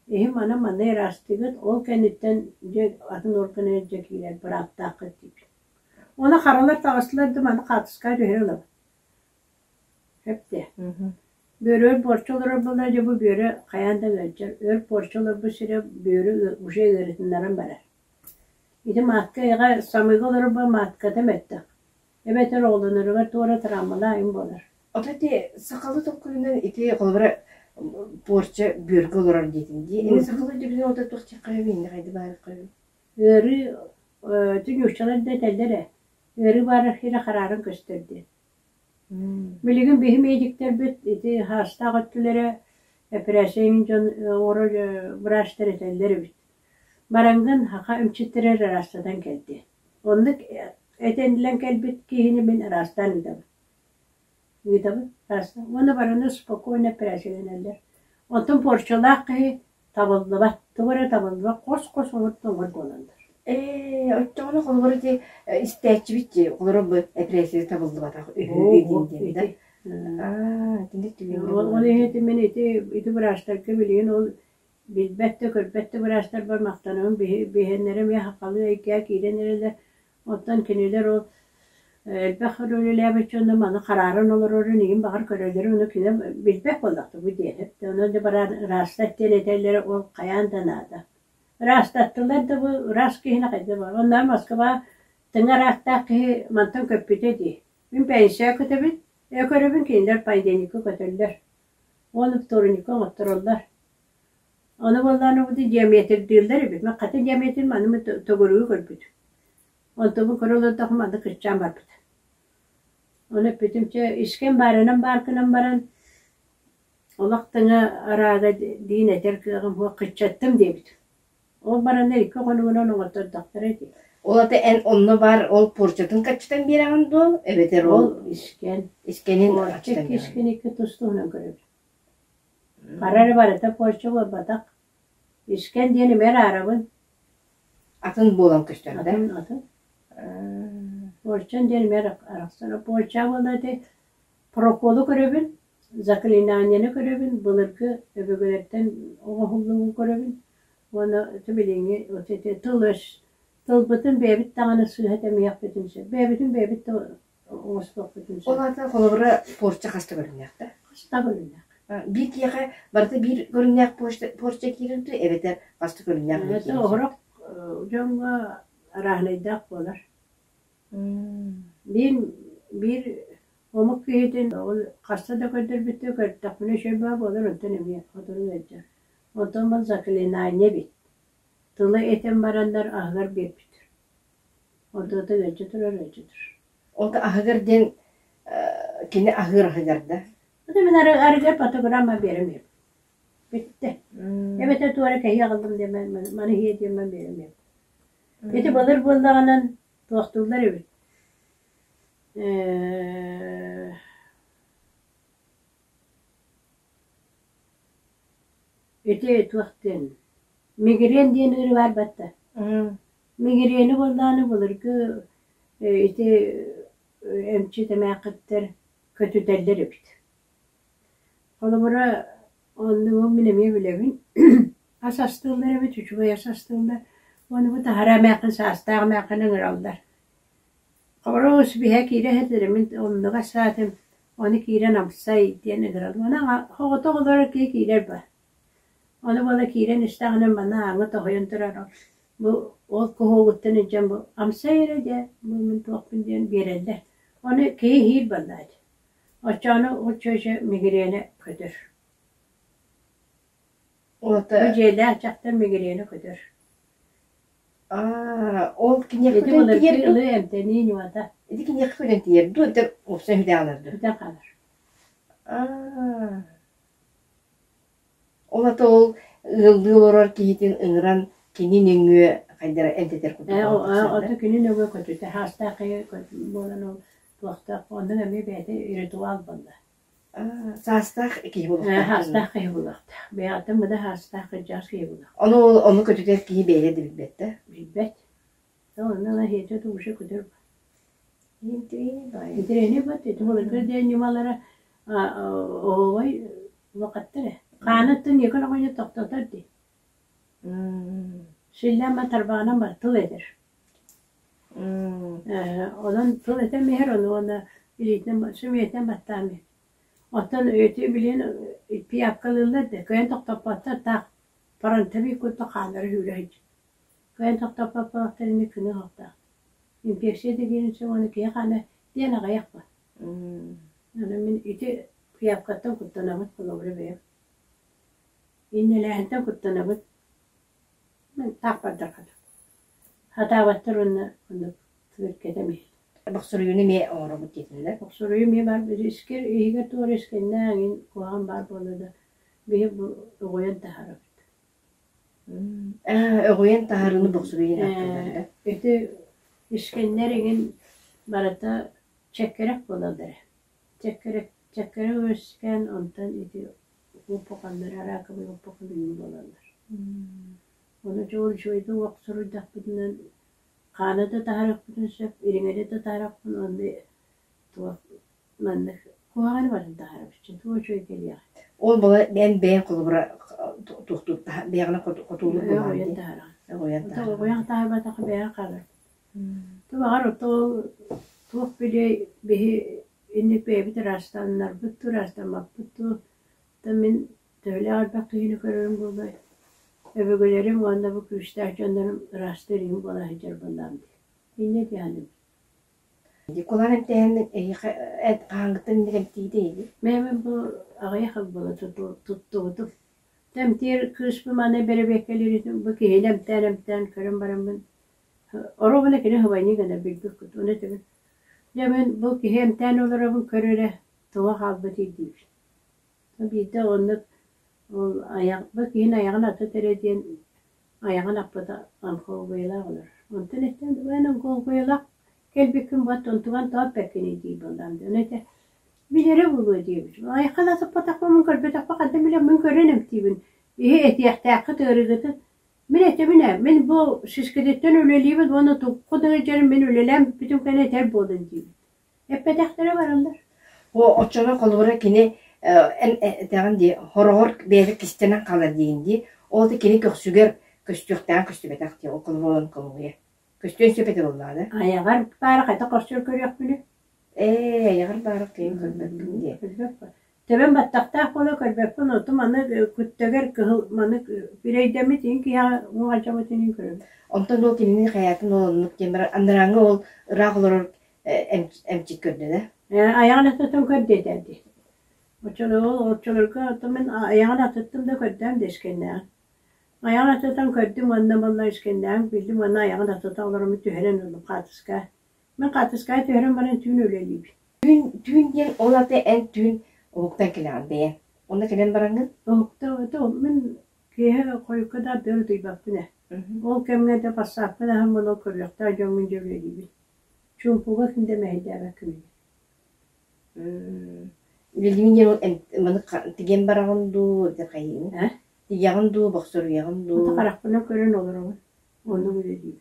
Иһим аны манна ыраастыыгыт, ол кэнниттэн дьэ атын органы дьэ киирэр бырааптааххыт диибин. Уонна харалар таҕыстылар да маны хаартыскаҕа түһэрэ ылабын. Сөп дии. Бүөрү өр порча олорор буолла дьэ бу бүөрэ хайаан да ыалдьар. Өр порча олорбут сирэ бүөрү уже ыарытыннаран барар. Ити маатка эйэҕэ самыыга олорор маатката мөлтөх. Эбэтэр оҕолоноругар туора травмалаах им буолар. Ото ити сахалыы толкуйунан ити холобура порча бүөргэ олорор диэтин дии. Ини сахалыы өйдөбүлүн ото туох диэххэ инни хайда баарыхха Ыарыы ити нууччалар да этэллэр ээ, ыарыы баарар сирэ харааран көстөр диэн. Билигин биһи медиктэрбит ити хаастаах өттүлэрэ эпэрээссийэҥин дьон оҥорор быраастар этэллэр эбит. Бараҥҥын саха эмчиттэрэ ыраастатан кэлди. Оннук этэнилэн кэлбит киһини мин ыраастаан ыытабын. Ыытабын, ыраастаан. Уонна барыны спокойно эпэрээссийэлэнэллэр. Оттон порчалаах киһи Табыллыбат, тугу эрэ табыллыбат, хос-хос оҥорто оҥор буолаллар. Ээ, оччоҕуна холобур ити истээччибит дии, холобур бу эпэрээссийэ табыллыбатах үһү Оо, диэн диэн да. ити. Аа, итинник түгэҥҥэ Ол буолар иһин дии. ити мин ити ити быраастарга билигин ол билбэт да көрбөт да быраастарбар махтанабын биһиэннэрэ эмиэ сахалыы эйгэҕэ киирэн эрэллэр. Оттон кинилэр ол элбэх үлэлээбит дьоно маны харааран олорорун игин баҕар көрөллөрүн ону кини билбэт буоллахта бу диэһэп. Онон да баран ыраастар диэн этэллэрэ ол хайаан да наада. Ыраастаттылар да бу ыраас киһини хайдах баар. Онно Москва тыҥа ыраахтаах киһи мантан көппүтэ дии. Мин пенсия көтөбүн, э көрөбүн кинилэр понедельникка көтөллөр. Уонна вторникка оҥоттороллор. Ону буоллаҕына бу диаметрдыыллар эбит. Мин хата диаметрин маны мин төгүрүгү көрбүтүм. Онтубун көрө олордохпуна манна кырчаан барбыт. Ону эппитим, чэ, искэн баарынан баар гынан баран, олох тыҥа араага диин этэр кыаҕым суох, кыччаттым диэбит. Ол бараннар икки хонугунан оҥоттордохторо ити. Ол ата эн онно баар ол порчатын каччатан биэрэҕин дуо? Эбэтэр Ол ол искэн, искэнин порча аччатан икки биэрэҕин? искэн икки тус-туһунан көрөбүн. Хара эрэ барыта порча буолбатах. Искэн диэн эмиэ араарабын. Атын буолан көстөр да? Атын, атын. Порчан диэн эмиэ арахсар. Порча буолла ити проколу көрөбүн, заклинанияны көрөбүн, былыргы өбүгэлэртэн оҥоһуллубун көрөбүн уонна ити билиҥҥи вот ити тыл-өс тылбытын бэйэбит даҕаны сыыһа тэмиэхпитин сөп. Бэйэбитин бэйэбит да оҥостуохпутун Ол сөп. аата холобура порча хаста көрүҥнээх да? Хаста көрүҥнээх. Биир киһиэхэ барыта биир көрүҥнээх порча киирэр дуу эбэтэр хаста көрүҥнээх эмэ Это киирэр сөп? оһорох дьоҥҥо арааһынайдаах буолар. Биир биир омук киһитин ол хаста да көрдөрбүттэр көрдөхпүнэ үчүгэй баа буолар онтон эмиэ хотону ыалдьар. Онтон бу заклинание эбит. Тылы этэн бараннар аһыгар биэрбиттэр. Онтон ыалдьа турар, ыалдьа турар. Ол аһыгар диэн кини аһыыр аһыгар да? Это мин арыгар фотограмма биэрэмиэм. Бүттэ. Эбэтэр туора кэһии аҕаллым диэмэн, маны иһиэ диэмэн биэрэмиэм. Ити былыр буоллаҕынан туохтууллар эбит. Ити туох диэн мигрен диэн ыарыы баар батта. Мигрени буоллаҕына былыргы ити эмчит эмээххиттэр көтүтэллэр эбит. Холобура, оннугу мин эмиэ билэбин. Ас астыыллар эбит, үчүгэй ас астыыллар. Уонна бу таһара эмээххин, саастаах эмээххин ыҥыраллар. Хобороос биһэ киирэ сылдьар, мин оннуга саатым, ону киирэн амсай диэн ыҥыраллар. Ону оҕото олорор киһи киирэр ба. Ону буола киирэн истэҕинэ манна ааҥҥа тоһуйан турар бу ол куһуогуттан илдьэн бу амсай эрэ дьэ бу мин туохпун диэн биэрэллэр. Ону киһи иһиир буоллаҕа дии. Оччоҕуна ол чүөчэ мигренэ көтөр. Уота Бу дьиэлээх дьахтар мигренэ көтөр. Аа, ол киниэхэ Ити көтөн былыргы тиийэр дуу? ылыы эмтэнии ньымата. Ити киниэхэ көтөн тиийэр дуу, эбэтэр уопсай үһүдэҕэлэр дуу? Бүтэн хаалар. Аа. Ол ата ол ыаллыы олорор киһитин ыҥыран кини нөҥүө хайдара эмтэтэр курдук Ээ, буолан тахсар да? ото күнүн өгө көтүтэ хаастаах киһи буолан ол туохтаах оннук эмиэ бэйэтэ ритуал буолла. Аа, саастаах киһи Ээ, буолуохтаах хаастаах киһи буолуохтаах. Бэйэҕиттэн мыда хаастаах кырдьаҕас киһи буолуохтаах. Ону ол ону көтүтэр киһи бэйэтэ да билбэт да? Билбэт. Онно ыла иһиэтэ тугуша көтөр Интириэһинэй баҕайы. Интириэһинэй бат ити былыргы диэн ньымалара оһоҕой улахаттар ээ. Хааныттан иэкэн оҕонньор тохтотор дии. Силлээн тарбаҕынан бар тыл этэр. Онон тыл этэн иһэр ону уонна илиитинэн сөмүйэтинэн баттаан иһэр. Оттон ити билигин пиявкалыыллар да кыайан тохтоппоттор таах фронтовик курдук хааннара сүүрэ сылдьар. Кыайан тохтоппоппохтор ини күнү оһохтоох. Инфекция да диэн сөп уонна киһи хаана диэн аҕыйах ба. Аны мин ити пиявкаттан куттанабын холобура бэйэм. Иннэлээһинтэн куттанабын. Мин таах бардар хата. Хатаабаттар уонна оннук түбүркэтэ эмиэ. Бохсуруйууну эмиэ оҥоробут диэтиннэр. Бохсуруйуу эмиэ баар искэр иһигэр туора искэннээх эҥин куһаҕан баар буолла да биһи бу өҕүйэн таһаарабыт. Ээ, өҕүйэн таһаарыыны бохсуруйуу диэн ааттыыллар да? Ити искэннэр эҥин барыта чэккэрэх буолаллар ээ. Чэккэрэх чэккэрэх үөскээн онтон ити опухоллар, араакабай опухоль эҥин буолаллар. Ону дьол үчүгэйдик уох суруйдахпытынан хааны да таһаарыахпытын сөп, ириҥэни да таһаарыахпын уонна туох маннык куһаҕаны барытын таһаарабыччын туох үчүгэй кэлиэҕэй. Ол була эн бэйэҥ холобура туохтуур бэйэҕинэн хотуулуур буолаҕын Өҕүйэн дии. таһаараҕын. Өҕүйэн Ото таһаараҕын. өҕүйэн таһаарбатахха бэйэҕэ хаалар. Баҕар ото ол туох билиэй биһи инник бэйэбит ыраастаннарбыт дуу, ыраастаммаппыт дуу, оттон мин төһөлөөх элбэх киһини көрөрүм буолуой, өбүгэлэрим уонна бу күүстээх дьоннорум ыраастыыр иһин буола сылдьар буоллаҕым дии. Инньэ дии саныыбын. Кулан эмтээһин эһиэхэ хаһааҥҥыттан инник эмтиитэй ини? Мин бу аҕыйах ыл буола туттубутум. Эмтиир кыыспын маны бэрэбиэркэлииритин бу киһини эмтээн-эмтээн көрөн бараммын Оруобуна кини сыбайныы гына билбиккит, ону этэбин: «Дьэ мин бу киһи эмтээн олоробун көр эрэ, тоҕо хаалбытый» диибин. Биирдэ оннук ол айах бу киһини айаҕын ата эрэ диэн айаҕын аппыта онкологиялаах олорор. Онтон эттэн эн онкологиялаах кэлбиккин бат онтуган тоҕо эппэккиний диир буоллаҕым дии. Ону этэ билэрэ буолуо диэбит. Айаххын атыппатахпын мин көрбөтөхпө хантан билэн мин көрөн эмтиибин. Иһи этиэхтээххит ыарыыгытын Мин этэбин ээ, мин бу сискэтиттэн үлэлиибин уонна тукку да сылдьарым мин үлэлээн бүппүтүм кэннэ этэр буолан диибин. Эппэтэхтэрэ бараллар. О, оччоно холобура кини эн этэҕин дии, хороҕор бэйэтэ кистэнэн хаалар диигин дии. Ол да кини көхсүгэр көстүөхтээҕин көстүбэтэх дии, ол холобура ол колугуйа. Көстүөн сөп этэ буоллаҕа да? Айаҕар баара хайдах көрсөр көрүөхпүнүй? Ээ, айаҕар баара киһин көрбөппүн диэ. Көрбөппүн. Төбөм баттахтаах буола көрбөппүн, оттон маны күттэгэр кыһыл маны үрэйдэммит иһин киһиэхэ уҥуох алдьаммыт иһин көрөбүн. Онтон ол кинини хайаатын ол оннук диэн баран анарааҥҥы ол ыраах олорор эмчит көрдө да? Айаҕын аттыттан көр диэтэ дии. Оччолорго оччолорго оттон мин айаҕын аттыттан да көрдөөн да искэннээҕин. Айаҕын аттыттан көрдүм уонна буолла искэннээҕин биллим уонна айаҕын аттыттан олороммун түһэрэн ыллым хаартыска. Мин хаартыскаҕа түһэрэн баран түүн үлэлиибин. Түүн, түүн диэн ол аты эн түүн уһуктан кэлэҕин бэйэҥ. Онно кэлэн бараҥҥын? Уһукта мин киэһэ хойукка да ардыгар утуйбаппын ээ. Ол кэмҥэ да бассааппын аһан буолан көрүөхтээх дьоммун дьэ үлэлиибин. Чуумпуга ким да мэһэйдээбэккэ билэр. Үлэлиибин диэн ол маны тигэн бараҕын дуу, хайыыгын? Э? Тигэҕин дуу, бохсоруйаҕын дуу? Ото харахпынан көрөн олоробун. Оннук үлэлиибин.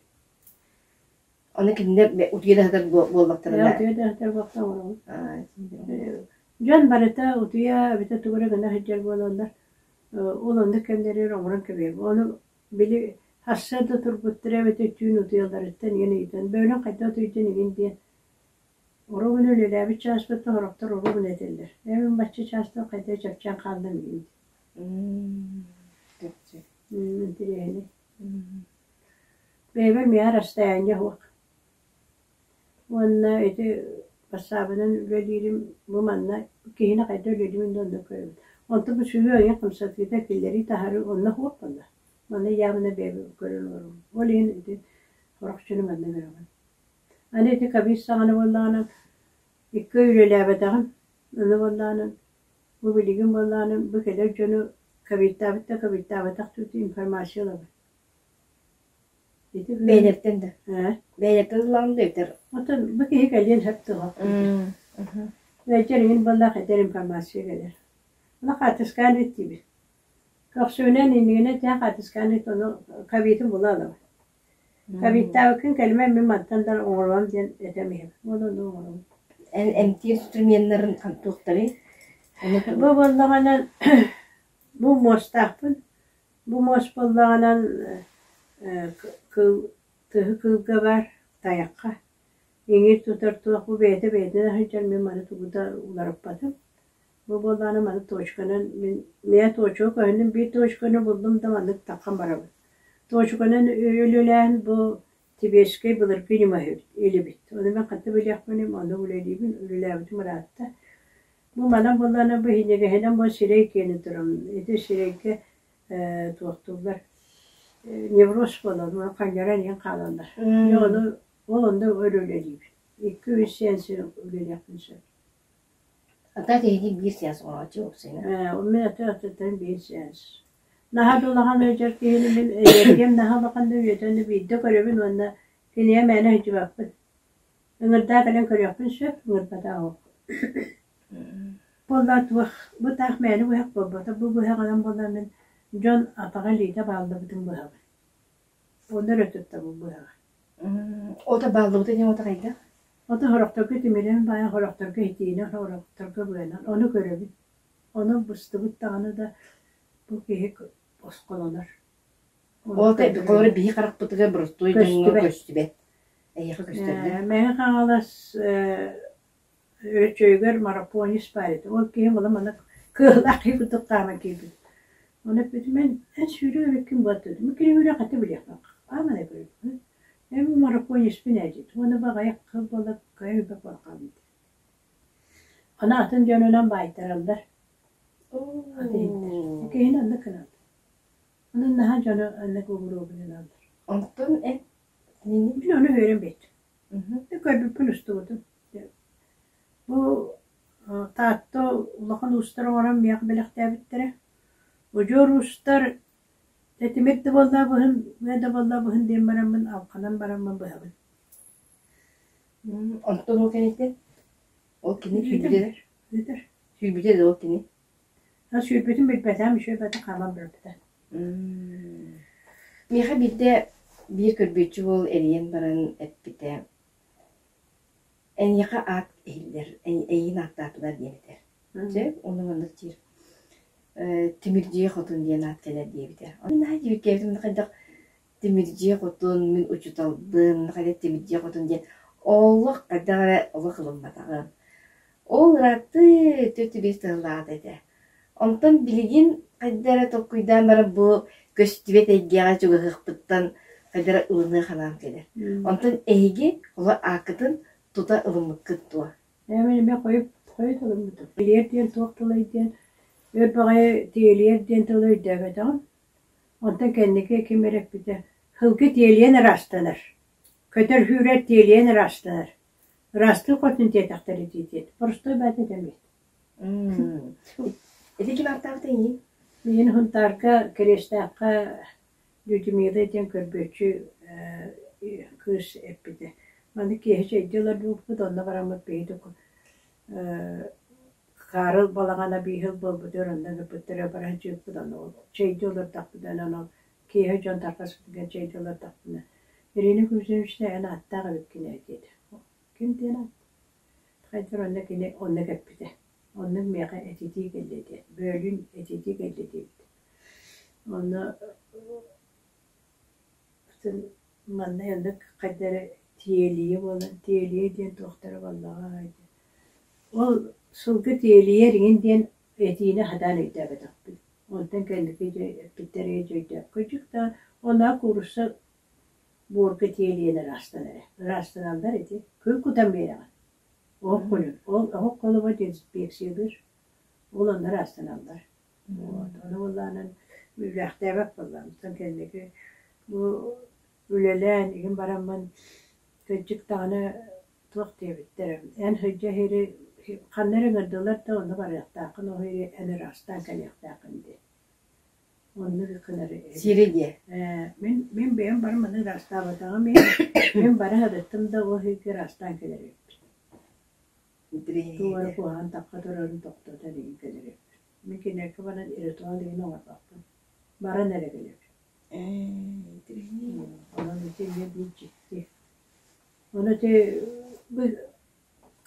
Аны кинилэр утуйа да сытар буоллахтарына Утуйа да сытар буоллахтарына Дьон барыта утуйа эбэтэр тугу эрэ гына сылдьар буолаллар. Ол оннук кэмнэригэр оҥорон кэбиһэбин. Ону били сарсыарда турбуттара эбэтэр түүн утуйалларыттан игин ыйытан, бөөлүүн хайдах утуйдун игин диэн оруобуна үлэлээбит чааспыттан сорохтор оруобуна этэллэр. Ээ мин бачча чаастан хайдах чэпчээн хааллым игин диэн. Интэриэһинэй. Бэйэбэр миэхэ расстояние суох. Уонна ити бассаабынан үлэлиирим бу манна киһини хайдах үлэлиибин да онно көрөбүн. Онтон бу сүрүн айан хамсатыыта киллэрии таһаарыы онно суох буолла. Манна явно бэйэбин көрөн олоробун. Ол иһин ити сорох дьону манна көрөҕүн. Аны ити ковид саҕана буоллаҕына икки ый үлэлээбэтэҕим. Аны буоллаҕына бу билигин буоллаҕына бу кэлэр дьону ковидтаабыт да ковидтаабатах дуу информация ылабын. Ити Бэйэлэриттэн да? Ээ. Бэйэлэриттэн ыллаҕын да эбэтэр Оттон бу киһи кэлиэн сөп дуо? Эдэр иҥин буоллаах эдэр информация кэлэр. Ону хаартыскаан ыыт диибин. Көхсүбүнэн иннигинэ тээх хаартыскаан ыыт ону ковидын була ылабын. Ковидтаабыккын кэлимэ мин мантан да оҥоруом диэн этэн иһэбин. Ол ону оҥоробун. Эн эмтиир инструменнарын туохтарый? Бу буоллаҕына бу муостаахпын Бу муос буоллаҕынан кыл тыһы кыылга баар тайахха иҥиир тутар туох бу бэйэтэ бэйэтинэн сылдьар мин маны тугу да уларыппатым. Бу буоллаҕына маны точканан мин миэхэ точка көһүннүм биир точканы буллум да маннык таххан барабын. Точканан үлэлээн бу тибетскэй былыргы ньыма илибит. Ону мин ханта билиэхпиний онно үлэлиибин үлэлээбитим ыраатта. Бу манан буоллаҕына бу иһинэгэһинэн бу сирэй киэнин турабын. Ити сирэйгэ туохтууллар невроз буолан ханньаран иһэн хаалаллар. Дьэ ону ол онно өр үлэлиибин. Икки-үс сеанс үлэлиэхпин сөп. А так эһиги биир сеанс оҥорооччу уопсайынан? Мин аты-аттыттан биир сеанс. Наһаа да улахан ыалдьар киһини мин энергиям наһаа улахан да үйэтэ биирдэ көрөбүн уонна кинигэ мээнэ сылдьыбаппын. Ыҥырдаа кэлэн көрүөхпүн сөп, ыҥырбатах Буоллар туох бу таах мээнэ быһах буолбата. Бу быһаҕынан буоллар мин Дьон атаҕа илиитэ бааллыбытын быһабын. Онно эрэ туттабын быһаҕы. Ото бааллыбыта диэн ото хайдах? Ото сорохторго тимирэн баайан, сорохторго итиинэн, сорохторго быанан. Ону көрөбүн. Ону быстыбыт даҕаны да бу киһи босхолонор. Ол холобура биһи харахпытыгар боростуой дьоҥҥо көстүбэт. Эйиэхэ көстөллөр. Мэҥэ Хаҥалас Өөчөйүгэр марафонец баар этэ. Ол киһи була маннык кыаһылаах киһи курдук хааман киирбит. Ону эппитим, эн эн сүүрүү эбиккин буолла дии. Кини үрэх этэ билиэхпин. Хааман эбиппин. Эн марафонецпын ээ диэт. Уонна бу аҕыйах сыл буолла кыайан өлбөт буолан хаалбыт. Аны атын дьонунан баайтараллар. Атын иһиттэр. Киһини оннук гыналлар. Онон наһаа дьону оннук угуруобуйалааллар. Онтон эн кинини Мин ону үөрэн биэрдим. Көрбүппүн устубутум. Бу Таатта улахан уустар оҥорон миэхэ бэлэхтээбиттэрэ. Удьуор уустар тэтимир да буоллаабыһын, быа да буоллаабыһын диэн бараммын алҕанан бараммын быһабын. Онтон ол кэнниттэн ол кини Ыытар. сүүрбүтэ Ыытар. сүүрбүтэ да ол кини А сүүрбүтүн билбэтэҕим, үчүгэй бата хаалан барбыта. Миэхэ биирдэ биир көрбүөччү уол эрийэн баран эппитэ Эйиэхэ аат иһиллэр, эйигин ааттаатылар диэн этэр. Дьэ, уонна маннык диир: Тимирдьиэ Хотун диэн аат кэлэр диэбитэ. Ону наһаа дьиибиргээбитим хайдах Тимирдьиэ Хотун, мин учууталбын, хайдах Тимирдьиэ Хотун диэн олох хайдах эрэ олох ылымматаҕым. Ол ырааттыы 4-5 сыллааҕыта этэ. Онтон билигин хайда эрэ толкуйдаан баран бу көстүбэт эйгэҕэ чугаһыахпыттан хайда эрэ ылыныах санаам кэлэр. Онтон эһиги олор ааккытын тута ылыммыккыт дуо? Ээ, мин эмиэ хойут хойут ылыммытым. Тиэлиэр диэн туох тылай диэн, өр баҕайы тиэлиэр диэн тылы өйдөөбөтөҕүм. Онтон кэнники ким эрэ эппитэ, «Сылгы тиэлийэн ыраастанар, көтөр-сүүрэр тиэлийэн ыраастанар, ыраастыы хотун диэтэхтэрэ дии» диэт, боростуой баата этэммит. Ити ким ааттаабыта иннин? Миигин Сунтаарга Кириэстээххэ Людмила диэн көрбүөччү кыыс эппитэ. Маны киэһэ чэйдии олорбуппут, онно бараммыт биһиги Карл балаҕана биир сыл буолбутугар онно ыҥырбыттара баран чыыппыт ону ол чэйдии олордохпутуна онон ол киэһэ дьон тарҕаспытыгар чэйдии олордохпуна Ирина Кузьминична эн ааттаах эбиккин ээ диэтэ. Ким диэн аат? Хайдах онно кини оннук эппитэ. Оннук миэхэ этитии кэллэ диэн, бөөлүүн этитии кэллэ диэбит. Онно манна оннук хайда эрэ тиэлийэ буолан, тиэлийэ диэн туохтара буоллаҕай диэн. Ол сылгы тиэлийэр иҥин диэн этиини сатаан өйдөөбөтөхпүн. Онтон кэнники дьэ эппиттэрэ дьэ өйдөөбүккэ дьукта онно куурусса буорга тиэлийэн ыраастанар Ыраастаналлар ити. Күл кутан биэрэҕин. Оһох күлүн. Ол оһох холобо дезинфекциялыыр. Ол онно ыраастаналлар. Вот. Ону буоллаҕынан үлээхтээбэт буоллаҕым. Оттон кэнники бу үлэлээн игин бараммын кырдьык даҕаны туох диэбиттэрэ эн сылдьа иһири ханна эрэ ыҥырдылар да онно барыахтааххын ол иһири эн ыраастаан кэлиэхтээххин диэн. Оннук гынар Сири диэ. Мин мин бэйэм баран маны ыраастаабатаҕым иһин мин бара сырыттым да ол иһигэр ыраастаан кэлэр эбиппин. Туох эрэ куһаҕан тахха турарын тохтотон иһин кэлэр эбиппин. Мин кинилэргэ баран ритуал иһин оҥорбоппун. Баран эрэ кэлэбин. Онон ити эмиэ биир дьикти. Ону ити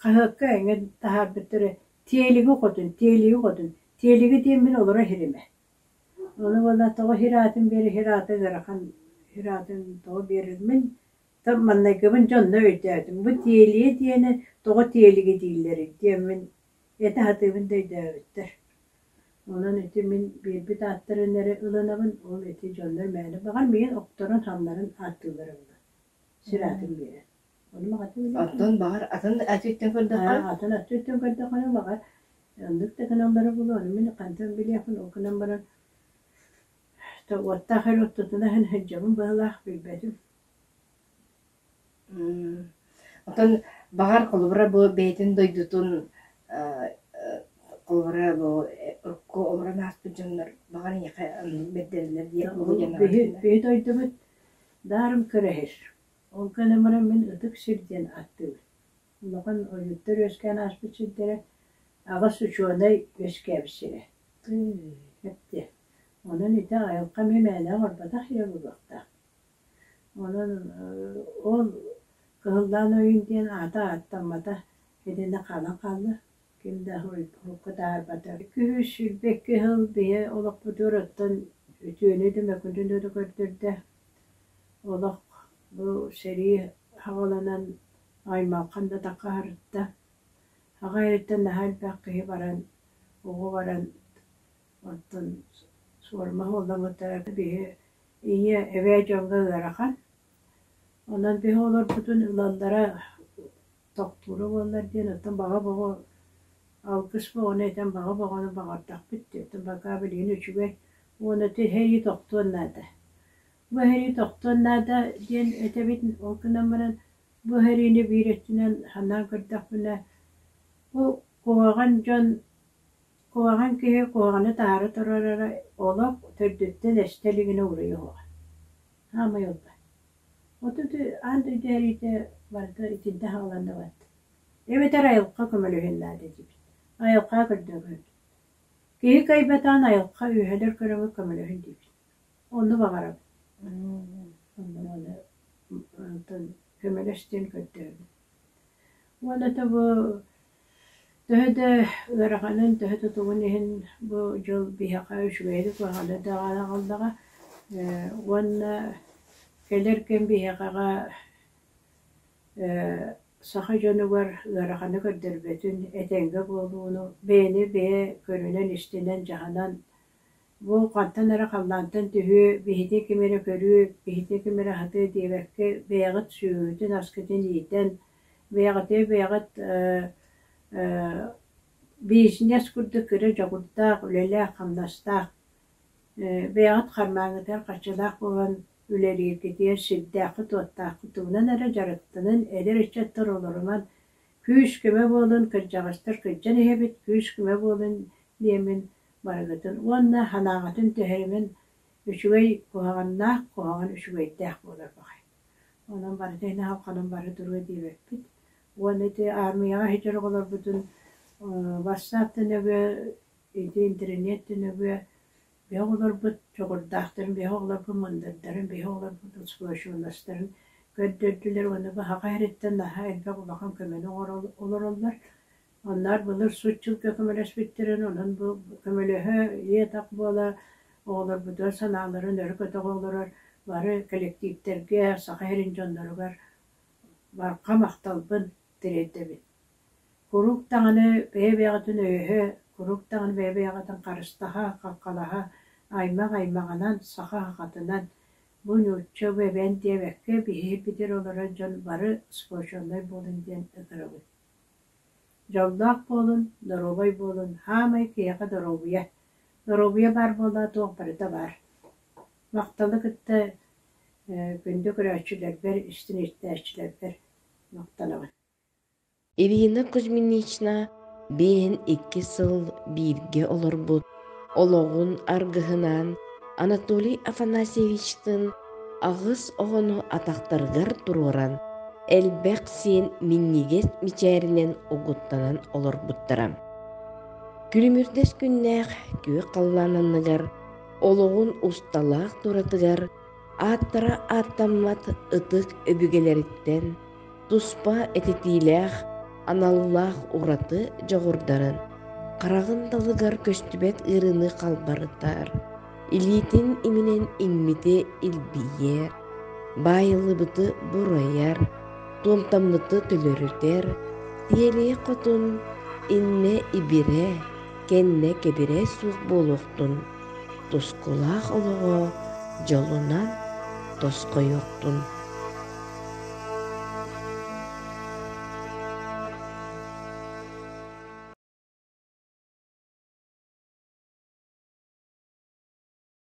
хаһыакка эҥин таһаарбыттара Тиэлиги хотун, Тиэлиги хотун, Тиэлиги диэн мин олоро иһиримэ. Ону уонна тоҕо сир аатын биэрэ сир аата ыарахан сир аатын тоҕо биэрэр мин маннайгыбын дьонно өйдөөтүм. Бу Тиэлиги диэни тоҕо Тиэлиги дииллэрий диэммин этэ сатыыбын да өйдөөбүттэр. Онон ити мин биэрбит ааттарын эрэ ылынабын, ол ити дьоннор мээнэ баҕар миигин охторон самнарын ааттыыллара буолуо. Сир аатын биэрэн. Оттон баҕар атын өттүттэн көрдөххө Атын өттүттэн көрдөххүнэ баҕар оннук да гыналлара буолуо, ону мин хантан билиэхпин ол гынан баран уоттаах эрэ ортотунан сылдьабын быһыылаах билбэтим. Оттон баҕар холобура бу бэйэтин дойдутун холобура бу урукку олорон ааспыт дьоннор баҕар эйиэхэ оннук бэрдэрэллэр диэн Биһи дойдубут даарым кыраһыр. Ол гынан баран мин Ытык сир диэн ааттыыбын. Улахан ойууттар үөскээн ааспыт сирдэрэ, аҕыс учуонай үөскээбит сирэ. Эптиэ. Онон ити айылҕа эмиэ мээнэ оҥорботох иһэ буолуохтаах. Онон ол Кыһыллаан ойуун диэн аата ааттаммата, итиннэ хаалан хаалла. Ким да урукку таһаарбата. Күһүс 22 сыл биһи олохпутугар оттон үтүөнү да мөкүнү да көрдөрдө. Олох бу сэрии хаҕыланан аймалхан да таххаһарытта. Аҕа эриттэн наһаа элбэх киһи баран, оҕо баран оттон суорума суолламмыттара биһи ийэ, эбээ дьоҥҥо ыарахан. Онон биһи олорбутун ылаллара тохтуура буоллар диэн оттон баҕа боҕо алгыс боҕону этэн баҕа боҕону баҕардахпыт дии. Оттон бакаа билигин үчүгэй уонна сэрии тохтуон наада. Бу сэрии тохтуон наада диэн этэбит, ол гынан баран бу сэриини биир өттүнэн санаан көрдөхпүнэ, бу куһаҕан дьон, куһаҕан киһи куһаҕаны таһаара турара олох төрдүттэн эстэ илигинэ уруйа уһуга. Хаамай ылла. Отут аан дойду сэриитэ барыта итинтэ саҕаланныбат. Эбэтэр айылҕа көмөлөһүөн наада диибит. Айылҕа көрдөөхүн. Киһи кыайбатаҕын айылҕа үөһэлэр көрөҥҥө көмөлөһүн диибит. Онну баҕарабын. Онно уонна онтон көмөлөс диэн көрдөөбүн. Уонна то бу төһө да ыараханын, төһө да тугун иһин бу дьыл биһиэхэ үчүгэйи да куһаҕаны да аҕаллаҕа. Уонна кэлэр кэм биһиэхэҕэ саха дьонугар ыараханы көрдөрбөтүн, этэҥҥэ буолууну, бэйэни бэйэ көрүнэн-истинэн, дьаһанан Бу хантан эрэ халлаантан түһүө, биһиги ким эрэ көрүө, биһиги ким эрэ аһатыа диэбэккэ, бэйэҕит сүөһүгүтүн-аскытын иитэн, бэйэҕитигэр бэйэҕит бизнес курдук кыра дьоҕурдаах, үлэлээх-хамнастаах, бэйэҕит хармааҥҥытыгар харчылаах буолан үлэлииргитигэр сирдээххит-уоттааххыт тугунан эрэ дьарыктанан, эдэр ыччаттар олоруман, күүс-көмө буолун, кырдьаҕастар кырдьан иһэбит, күүс-көмө буолун диэммин барыгытын уонна санааҕытын түһэримин үчүгэй куһаҕаннаах, куһаҕан үчүгэйдээх буолар баҕай. Онон барыта иһинэ халханан бары туруо диэбэппит. Уонна ити аармыйаҕа сылдьар оҕолорбутун бассаап нөҥүө, ити интэриниэт нөҥүө биһи оҕолорбут чоҕурдаахтарын, биһи оҕолорбут мындырдарын, биһи оҕолорбут устуочуннастарын көрдөрдүлэр уонна бу саха сириттэн наһаа элбэх улахан көмөнү оҥороллор. Онноор былыр сут-дьылга көмөлөспүттэрин, онон бу көмөлөһө, ийэ-атах буола оҕолорбутугар санааларын өрө көтөҕө олорор бары кэлэктииптэргэ, Саха сирин дьонноругар барҕа махталбын тириэрдэбин. Куруук даҕаны бэйэ-бэйэҕитин өйөһө, куруук даҕаны бэйэ-бэйэҕитин харыстаһа, хаххалаһа, аймах аймаҕынан, саха сахатынан бу нуучча, бу эбээн диэбэккэ, биһиги олорор дьон бары сплоченнай буолун диэн ыҥырабын. Дьоллоох буолун, доруобай буолун, хаамай киһиэхэ доруобуйа. Доруобуйа баар буоллаҕа туох барыта баар. Махталы кытта күндү көрөөччүлэрбэр, истиҥ истээччилэрбэр махтанабын. Ирина Кузьминична биэһин икки сыл бииргэ олорбут олоҕун аргыһынаан Анатолий Афанасьевичтыын аҕыс оҕону атахтарыгар туруоран, элбэх сиэн минньигэс мичээринэн угуттанан олорбуттара. Күлүмүрдэс күннээх күөх халлаан анныгар олоҕун усталаах туратыгар ааттара ааттаммат ытык өбүгэлэриттэн туспа этитиилээх, аналлаах ураты дьоҕурдарын, хараҕын далыгар көстүбэт ыарыыны халбарытар, илиитин иминэн иҥмити илбийэр, баайыллыбыты бурайар, туомтаммыты төлөрүтэр, тиэлиэ хотун иннэ ибирэ, кэннэ кэбирэ суох буолуохтун, тускулаах олоҕо дьолунан тосхойуохтун.